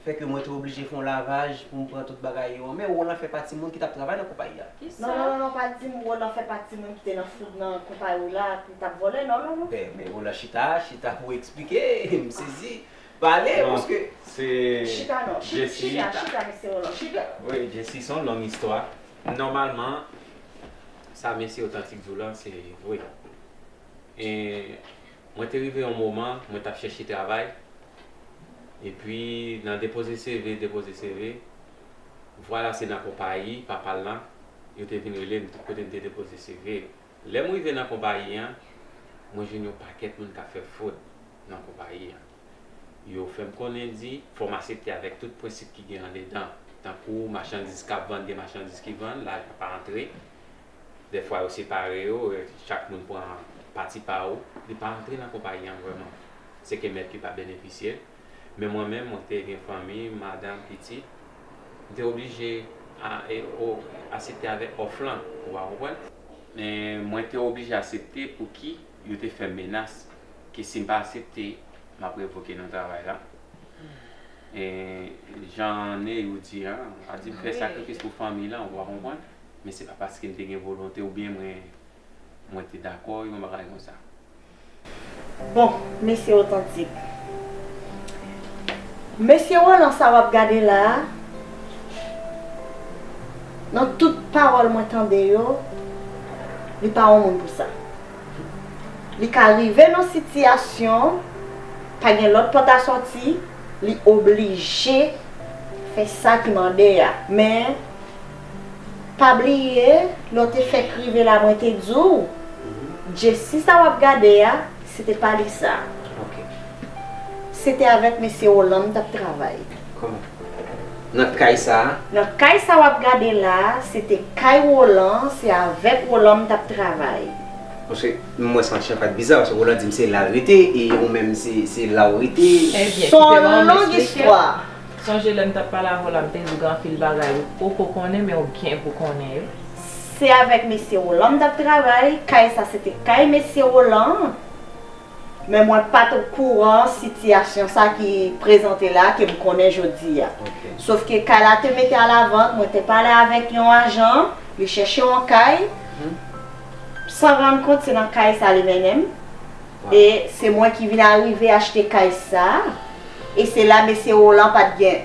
fè ke mwen te oblije fè yon lavaj pou m pran tout bagay yo. Men Roland fè pati moun ki t ap travay nan konpayi a. Non, non, non, non, pa di m Roland fè pati moun ki te nan foud nan konpayi w la, ki t ap vòlè, non, non, non. Ben, men Roland chita, chita pou eksplike, m sezi. Pale, paske. Se Chita non, chi- Jesse. Chita, chita, mesye Roland, chita. Wi, Jesse, se yon long istwa. Nòmalman, sa mesye Otantik di w lan, se vre. E mwen te rive yon moman, mwen t ap chèche travay. Epi, nan depoze CV, depoze CV, vwala se nan konpayi papa l lan, yo te vin rele m tout kote m te depoze CV. Lè m rive nan konpayi an, mwen jwenn yon pakèt moun k ap fè fwod nan konpayi an. Yo fè m konnen di, fò m aksepte avèk tout prensip ki gen andedan. Tankou machandiz k ap vann, gen machandiz ki vann, lajan pa antre. Dèfwa yo separe yo, chak moun pran pati pa yo. Li pa antre nan konpayi an vrèman. Se ke mèt li pa benefisye l. Men mwen menm, mwen te gen fanmi, madanm, pitit. M te oblije a, e, o, aksepte avèk òf lan, ou pa konprann? Men mwen te oblije aksepte pouki yo te fè m menas ke si m pa aksepte, m ap revoke nan travay la. E jan Neyou di a, a di m fè sakrifis pou fanmi lan, ou pa konprann? Men se pa paske m te gen volonte oubyen mwen, mwen te dakò yon bagay konsa. Bon, mesye Otantik. Mesye Roland sa w ap gade la a, nan tout pawòl mwen tande yo, li pa yon moun pou sa. Li ka rive nan sitiyasyon, pa gen lòt pòt a sòti, li oblije fè sa ki mande a. Men, pa bliye, lè w te fèk rive la, mwen te di w, Jesse sa w ap gade a, se te pa li sa. Ok. Se te avèk mesye Roland m t ap travay. Kòman? Nan kay sa a? Nan kay sa w ap gade la a, se te kay Roland, se avèk Roland m t ap travay. Paske mwen santi an pa t biza, paske Roland di m se la l rete, e ou menm se, se la w rete. Ebyen, Se yon kite mwen long eksplike. Istwa. Sonje lè m t ap pale avè w la, m te di w gen anpil bagay ou poko konnen, men ou gen pou konnen yo. Se avèk mesye Roland m t ap travay, kay sa se te kay mesye Roland. Men mwen pa t okouran sitiyasyon sa ki prezante la ke m konnen jodi a. Ok. Sof ke kay la te mete alavant, mwen te pale avèk yon ajan, li chèche yon kay. San rann kont, se nan kay sa li mennen m. E se mwen ki vin arive achte kay sa. E se la mesye Roland pa t gen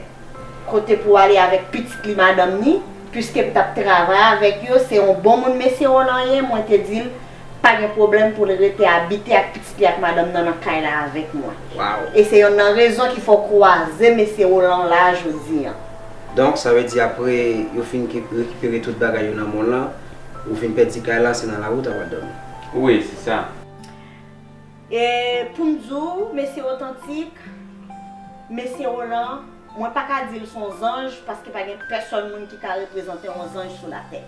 kote pou ale avèk pitit li, madanm ni, piske m t ap travay avèk yo, se yon bon moun mesye Roland ye, mwen te di l pa gen pwoblèm pou l rete abite ak pitit li ak madanm nan nan kay la avèk mwen. Waw. E se yonn nan rezon ki fè w kwaze mesye Roland la jodi an. Donk, sa vle di apre yo fin ki- rekipere tout bagay yo nan mòn lan, ou fin pèdi kay la, se nan lari w ta pral dòmi. Wi, se sa. E pou m di w, mesye Otantik, mesye Roland, mwen pa ka di l se yon zanj, paske pa gen pèsòn moun ki ka reprezante yon zanj sou latè.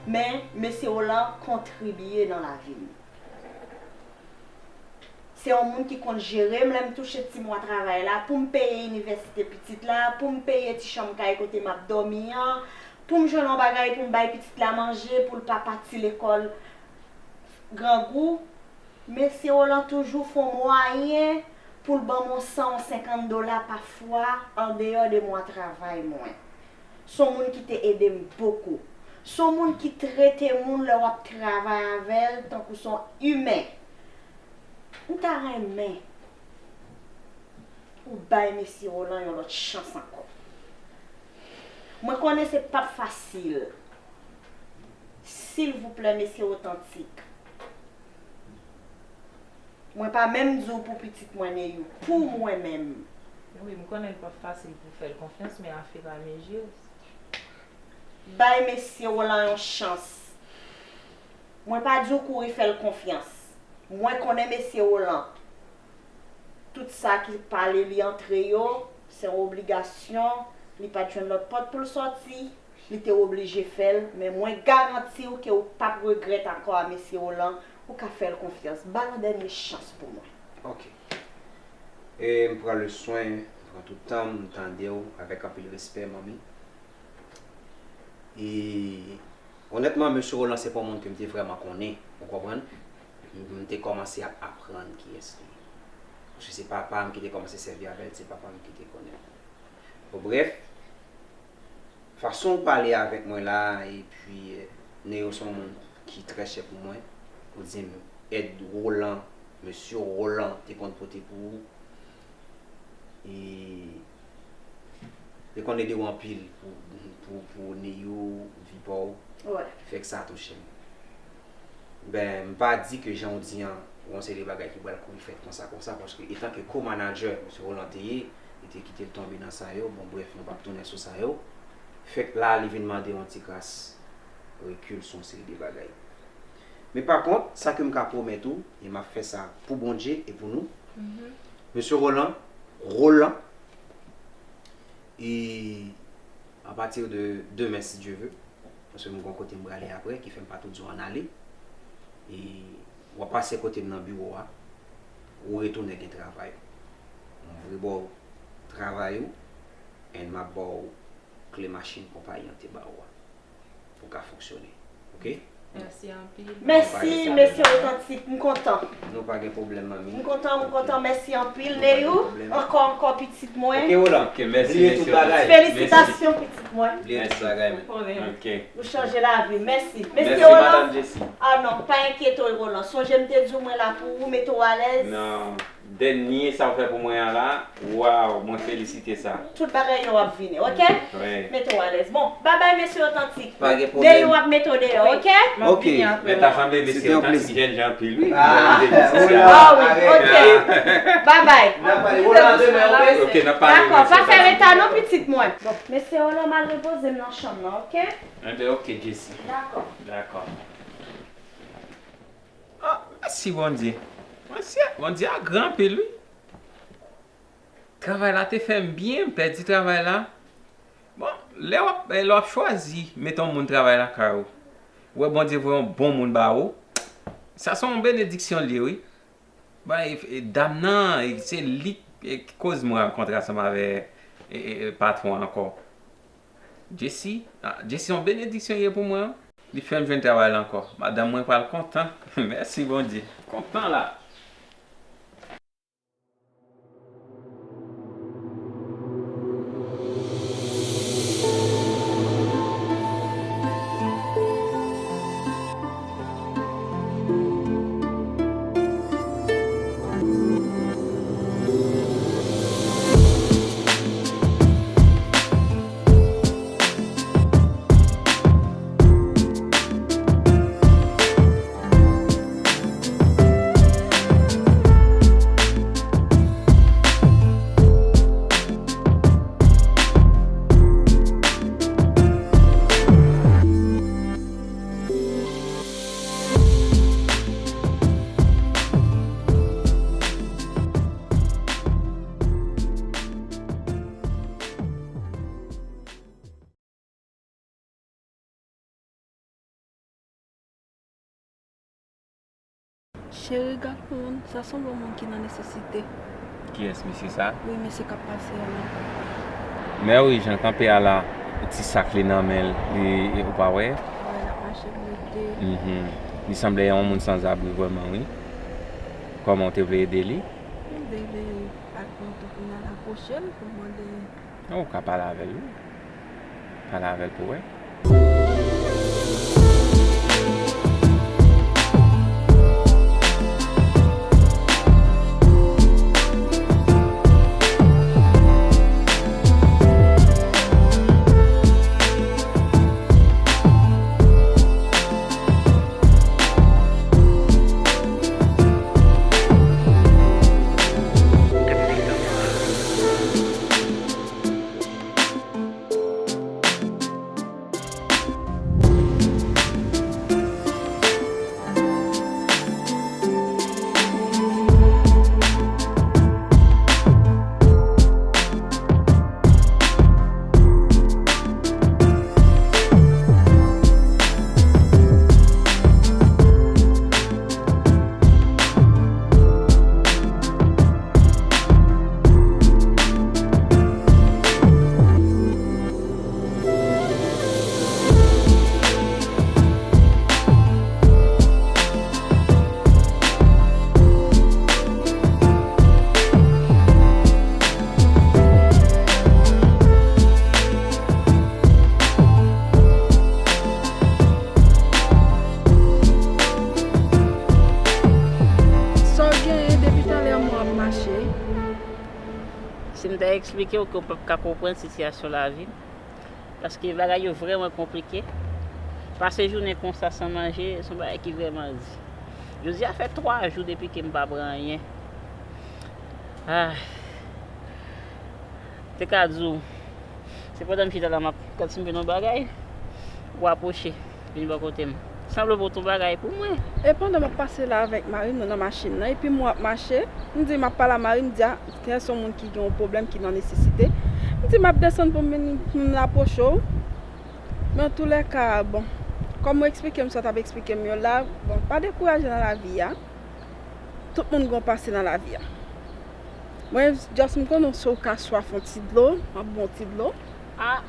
Men, mesye Roland kontribye nan lavi m. Se yon moun ki konn jere m lè m touche ti mwa travay la, pou m peye inivèsite pitit la, pou m peye ti chanm kay kote m ap dòmi an, pou m jwenn yon bagay pou m bay pitit la manje, pou l pa pati lekòl grangou. Mesye Roland toujou fè yon mwayen pou l ban m yon san, yon senkant dola pafwa, andeyò de mwa travay mwen. Se yon moun ki te ede m bokou. Se yon moun ki trete moun lè w ap travay avè l tankou se yon imen. M ta renmen ou bay mesye Roland yon lòt chans ankò. Mwen konnen se p ap fasil. Silvouplè, mesye Otantik. Mwen pa menm di w pou pitit mwen, Neyou. Pou mwen menm. Wi, m konnen l p ap fasil pou fè l konfyans, men à fur et à mesure. Bay mesye Roland yon chans. Mwen pa di w kouri fè l konfyans. Mwen konnen mesye Roland. Tout sa ki pale li antre yo, se yon obligasyon, li pa t jwenn lòt pòt pou l sòti, li te oblije fè l, men mwen garanti w ke w p ap regrèt akò a mesye Roland, ou ka fè l konfyans. Ba l yon dènye chans pou mwen. Ok. E m pran le swen, m pran tout tan m, m tande w avèk anpil respè, manmi. E onètman, mesye Roland se pa yon moun ke m te vrèman konnen, ou konprann? M, m te kòmanse ap aprann kiyès li ye. Paske se papa m ki te kòmanse sèvi avè l, se papa m ki te konnen l. Bon, brèf, fason w pale avèk mwen la, epi, eh, Neo se yon moun ki trè chè pou mwen, ou di m èd Roland, mesye Roland te konn pote pou ou, e li konn ede w anpil pou, pou, pou Neyou, vi pa w. Wi. Fèk sa touche m. Ben, m pa di ke jan w di an, yon seri de bagay ki pral kouri fèt konsa, konsa, paske etan ke co-manager, mesye Roland te ye, li te kite l tonbe nan sa yo, bon, brèf, nou p ap tounen sou sa yo. Fèk la, li vin mande yon ti kras rekil sou yon seri de bagay. Men pa kont, sa ke m ka pwomèt ou, e m ap fè sa pou Bondye e pou nou, mesye Roland, Roland, e à partir de demain, si Dieu veut, paske m gon kote m prale apre, ki fè m pa tou di w ann ale, e w ap pase kote m nan biwo a, ou retounen gen travay ou. M vre ba w travay ou, and m ap ba w kle machin konpayi an te ba ou a pou w ka fonksyone. Ok? Mèsi anpil. Mèsi, mesye Otantik, m kontan. Nou pa gen pwoblèm, manmi. M kontan, m kontan, mèsi anpil, Neyou. Ankò, ankò, pitit mwen. Ok, Roland. Ok, mèsi, mesye Otantik. Felisitasyon, pitit mwen. Bliye tout bagay, men. Ok. Ou chanje lavi. Mèsi. Mesye Roland. Mèsi, madanm Jessie. Ah non, pa enkyete w, Roland. Sonje m te di w mwen la pou ou, mete w alèz. Non. Dènye sa w fè pou mwen an la, waw, mwen felisite sa. Tout bagay yo ap vini, ok? Wi. Mete w alèz. Bon, babay, mesye Otantik. Pa gen pwoblèm. Deyò ap mete w deyò, ok? Ok. Men ta sanble mesye Otantik jèn jan anpil, wi. Ah, wi, ok. Babay. N ap pale. Roland, demen, ok? Ok, n ap pale. Dakò, pa fè reta non, pitit mwen. Bon, mesye Roland, m al repoze m nan chanm nan, ok? Enben, ok, Jessie. Dakò. Dakò. Ah, mèsi Bondye. Mèsi, Bondye a gran anpil, wi. Travay la te fè m byen, m pèdi travay la. Bon, lè w ap, lè w ap chwazi mete yon moun travay lakay ou, ou wè Bondye voye yon bon moun ba ou, sa se yon benediksyon l ye, wi. Bon, e, e, dam nan, e, se li, e, ki koz mwen rankontre ansanm avè, e, e, e, patwon an ankò. Jessie, ah, Jessie, yon benediksyon ye pou mwen, wi. Li fè m jwenn travay la ankò. Madanm mwen pral kontan. Mèsi Bondye. Kontan la. Cheri, gad yon moun, sa sanble yon moun ki nan nesesite. Kiyès mesye sa? Wi, mesye k ap pase a la. Mary, jan l kanpe a la, ti sak li nan men l, li, ou pa wè? Wè, l ap mache pou rete. Mhm. Li sanble yon moun sanzabri vrèman, wi. Kòman w te vle ede li? M te vle al pran tou pou m al apwoche l pou mande. Ou ka pale avè l, wi. Pale avè l pou wè. Sa w genyen depi talè mwen ap mache? Si m ta eksplike w ke w p ap ka konprann sitiyasyon lavi m. Paske bagay yo vrèman konplike. Pase jounen konsa san manje, se yon bagay ki vrèman di. Jodi a fè twa jou depi ke m pa pran anyen. Ah. Te ka di w, se pandan m chita la m ap gad si m jwenn yon bagay, ou apwoche, vin bò kote m. Sanble w pote yon bagay pou mwen. E pandan m ap pase la avèk mari m, nou nan machin nan, epi m wè ap mache, m di m ap pale a mari m, m di a, gen yon moun ki gen yon pwoblèm, ki nan nesesite. M di m ap desann pou m vin, pou m apwoche w. Men antoulèka, bon, kòm ou eksplike m sa w t ap eksplike m yo la, bon, pa dekouraje nan lavi a. Tout moun gon pase nan lavi a. Mwen, just m konnen si w ka swaf yon ti dlo, m ap ba w ti dlo. Ah,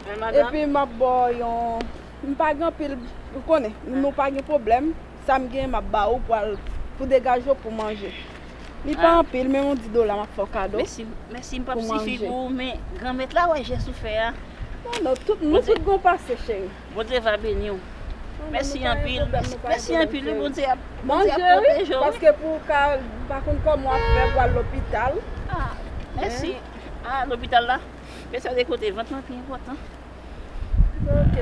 men madanm. Epi m ap ba w yon, m pa gen anpil, ou konnen, nou pa gen pwoblèm. Sa m genyen, m ap ba ou pou al, pou degaje w pou manje. Li pa anpil, men yon dis dola m ap fè w kado. Mèsi, mèsi, m p ap sifi pou ou, men Granmèt la wè jès ou fè a. Non, non, tout, nou tout gon pase, cheri. Bondye va beni w. Mèsi anpil, mèsi anpil, wi, Bondye ap, Bondye ap pwoteje w, wi. Paske pou w ka, m pa konn kòman w ap fè pou al lopital. Ah, mèsi. Ah, lopital la, men sa de kote, vant lan pi enpòtan. Ok.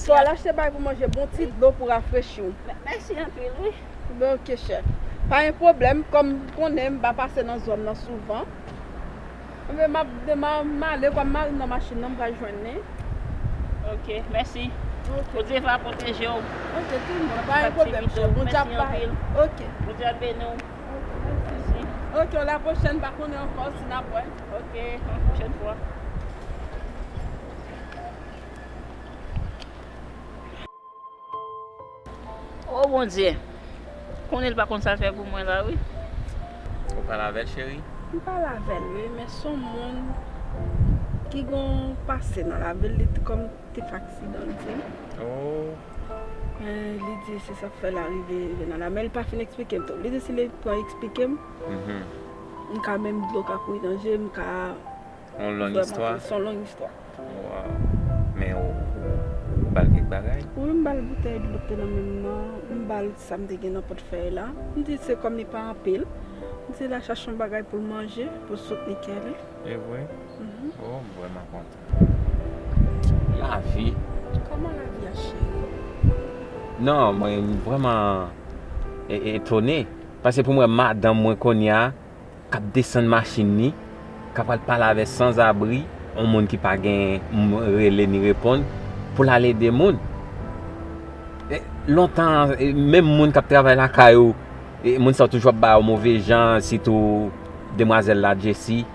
Fò al achte bagay pou manje, bon ti dlo pou rafrechi w. Mèsi anpil, wi. Ben ok, chè. Pa gen pwoblèm, kòm ou konnen m pa pase nan zòn nan souvan. Enben, m ap, demen m ale, kòm mari m nan machin nan, m pral jwenn li. Ok, mèsi. Ok. Bondye va pwoteje w. Ok, tout bon, pa gen pwoblèm, chè. Bondye ap bay. Ok. Bondye ap beni w. Mèsi. Ok, la pwochèn, pa konnen ankò si n ap wè. Ok, yon pwochèn fwa. O Bondye, konnen l pa konn sa l fè pou mwen la wi. Ou pale avè l, cheri? M pale avè l wi, men se yon moun ki gon pase nan lavi l, li t kòm te fè aksidan, l di m. Oh. Men li di se sa k fè l arive rive nan la. Men li pa fin eksplike m tou. Li di si li pran eksplike m, m ka menm dlo ka kouri nan je m, m ka. Yon long istwa. Se yon long istwa. Waw. Men ou, ou, ou ba l kèk bagay? Wi, m ba l boutèy dlo k te nan men m nan. M ba l sa m te gen nan pòtfèy la. M di se kòm li pa anpil. M di l al chache yon bagay pou l manje, pou l soutni kè li. E vre? Mhm. Oh, m vrèman kontan. Lavi. Kòman lavi a, cheri? Non, mwen, m vrèman e-, etone. Paske pou mwen, madanm mwen kounye a, k ap desann machin li, k ap al pale avè sanzabri, yon moun ki pa gen m-, rele ni reponn, pou l al ede moun. E, lontan, e, menm moun k ap travay lakay ou, e, moun sa yo toujou ap ba yo move jan, sitou demwazèl la, Jessie,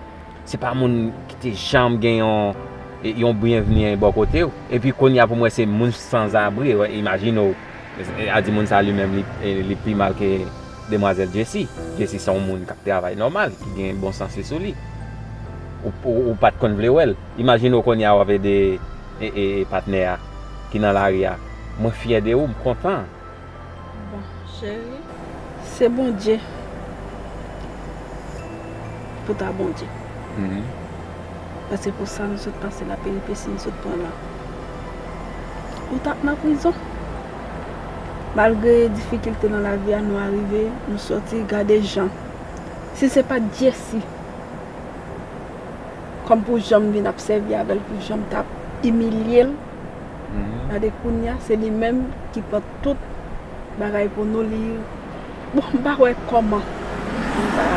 se pa moun ki te janm gen yon, e, yon byenvni bò kote w. Epi kounye a pou mwen se moun sanzabri, imajine w, E, a di moun sa li menm li, e, li pi mal ke demwazèl Jessie. Jessie se yon moun k ap travay nòmal, ki gen bon sanse sou li. Ou, ou, ou pa t konn vle wè l. Imajine w kounye a w ap ede e, e, e patnè a ki nan lari a. Mwen fyè de ou, m kontan. Bon, cheri, se Bondye pou ta Bondye. Mhm. Paske pou sa nou sot pase la, peripesi nou sot pran la, ou t ap nan prizon. Malgre difikilte nan lavi a, nou arive, nou sòti, gade jan. Si se pa t Jessie, kòm pou jan m vin ap sèvi avè l, pou jan m t ap imilye l, mhm, gade kounye a, se li menm ki pran tout bagay pou nou, li, bon, m pa wè kòman m ta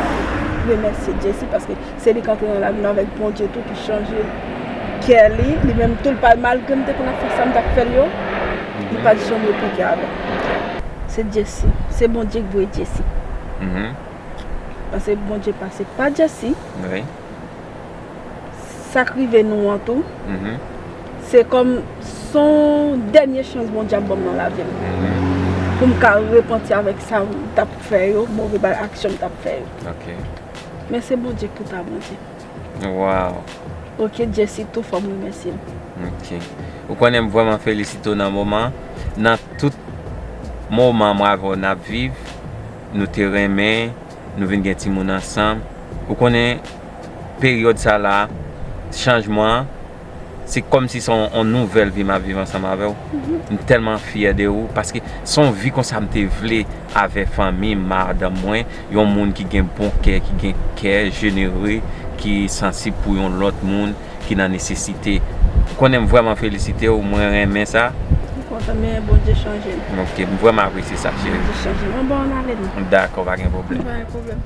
remèsye Jessie, paske se li k antre nan lavi nou avèk Bondye tou, ki chanje kè li. Li menm tou, l pa, malgre m te konn ap fè sa m t ap fè l yo, li pa t janm replike avè m. Se Jessie. Se Bondye ki voye Jessie. Mhm. Paske Bondye pase pa Jessie. Wi. Sa k rive nou an tou, mhm, se kòm s on dènye chans Bondye ap ban m nan lavi m. Mhm. Pou m ka repanti avèk sa m t ap fè yo, move ba-, aksyon m t ap fè yo. Ok. Men se Bondye ki pou ta Bondye. Wow. Ok, Jessie tou fò m remèsye l. Ok. Ou konnen m vrèman felisite w nan moman, nan tout moman mwen avè w n ap viv, nou te renmen, nou vin gen timoun ansanm. Ou konnen peryòd sa la, chanjman an, se kòmsi se yon, yon nouvèl vi m ap viv ansanm avè w. Mhm. M tèlman fyè de ou, paske se yon vi konsa m te vle avè fanmi m, madanm mwen, yon moun ki gen bon kè, ki gen kè jenere, ki sansib pou yon lòt moun ki nan nesesite. Ou konnen m vrèman felisite w, mwen renmen sa. M kontan, men Bondye chanje m. Ok, m vrèman apresye sa, cheri. Bondye chanje m. Mwen ba w ale non. Dakò, pa gen pwoblèm. Pa gen pwoblèm.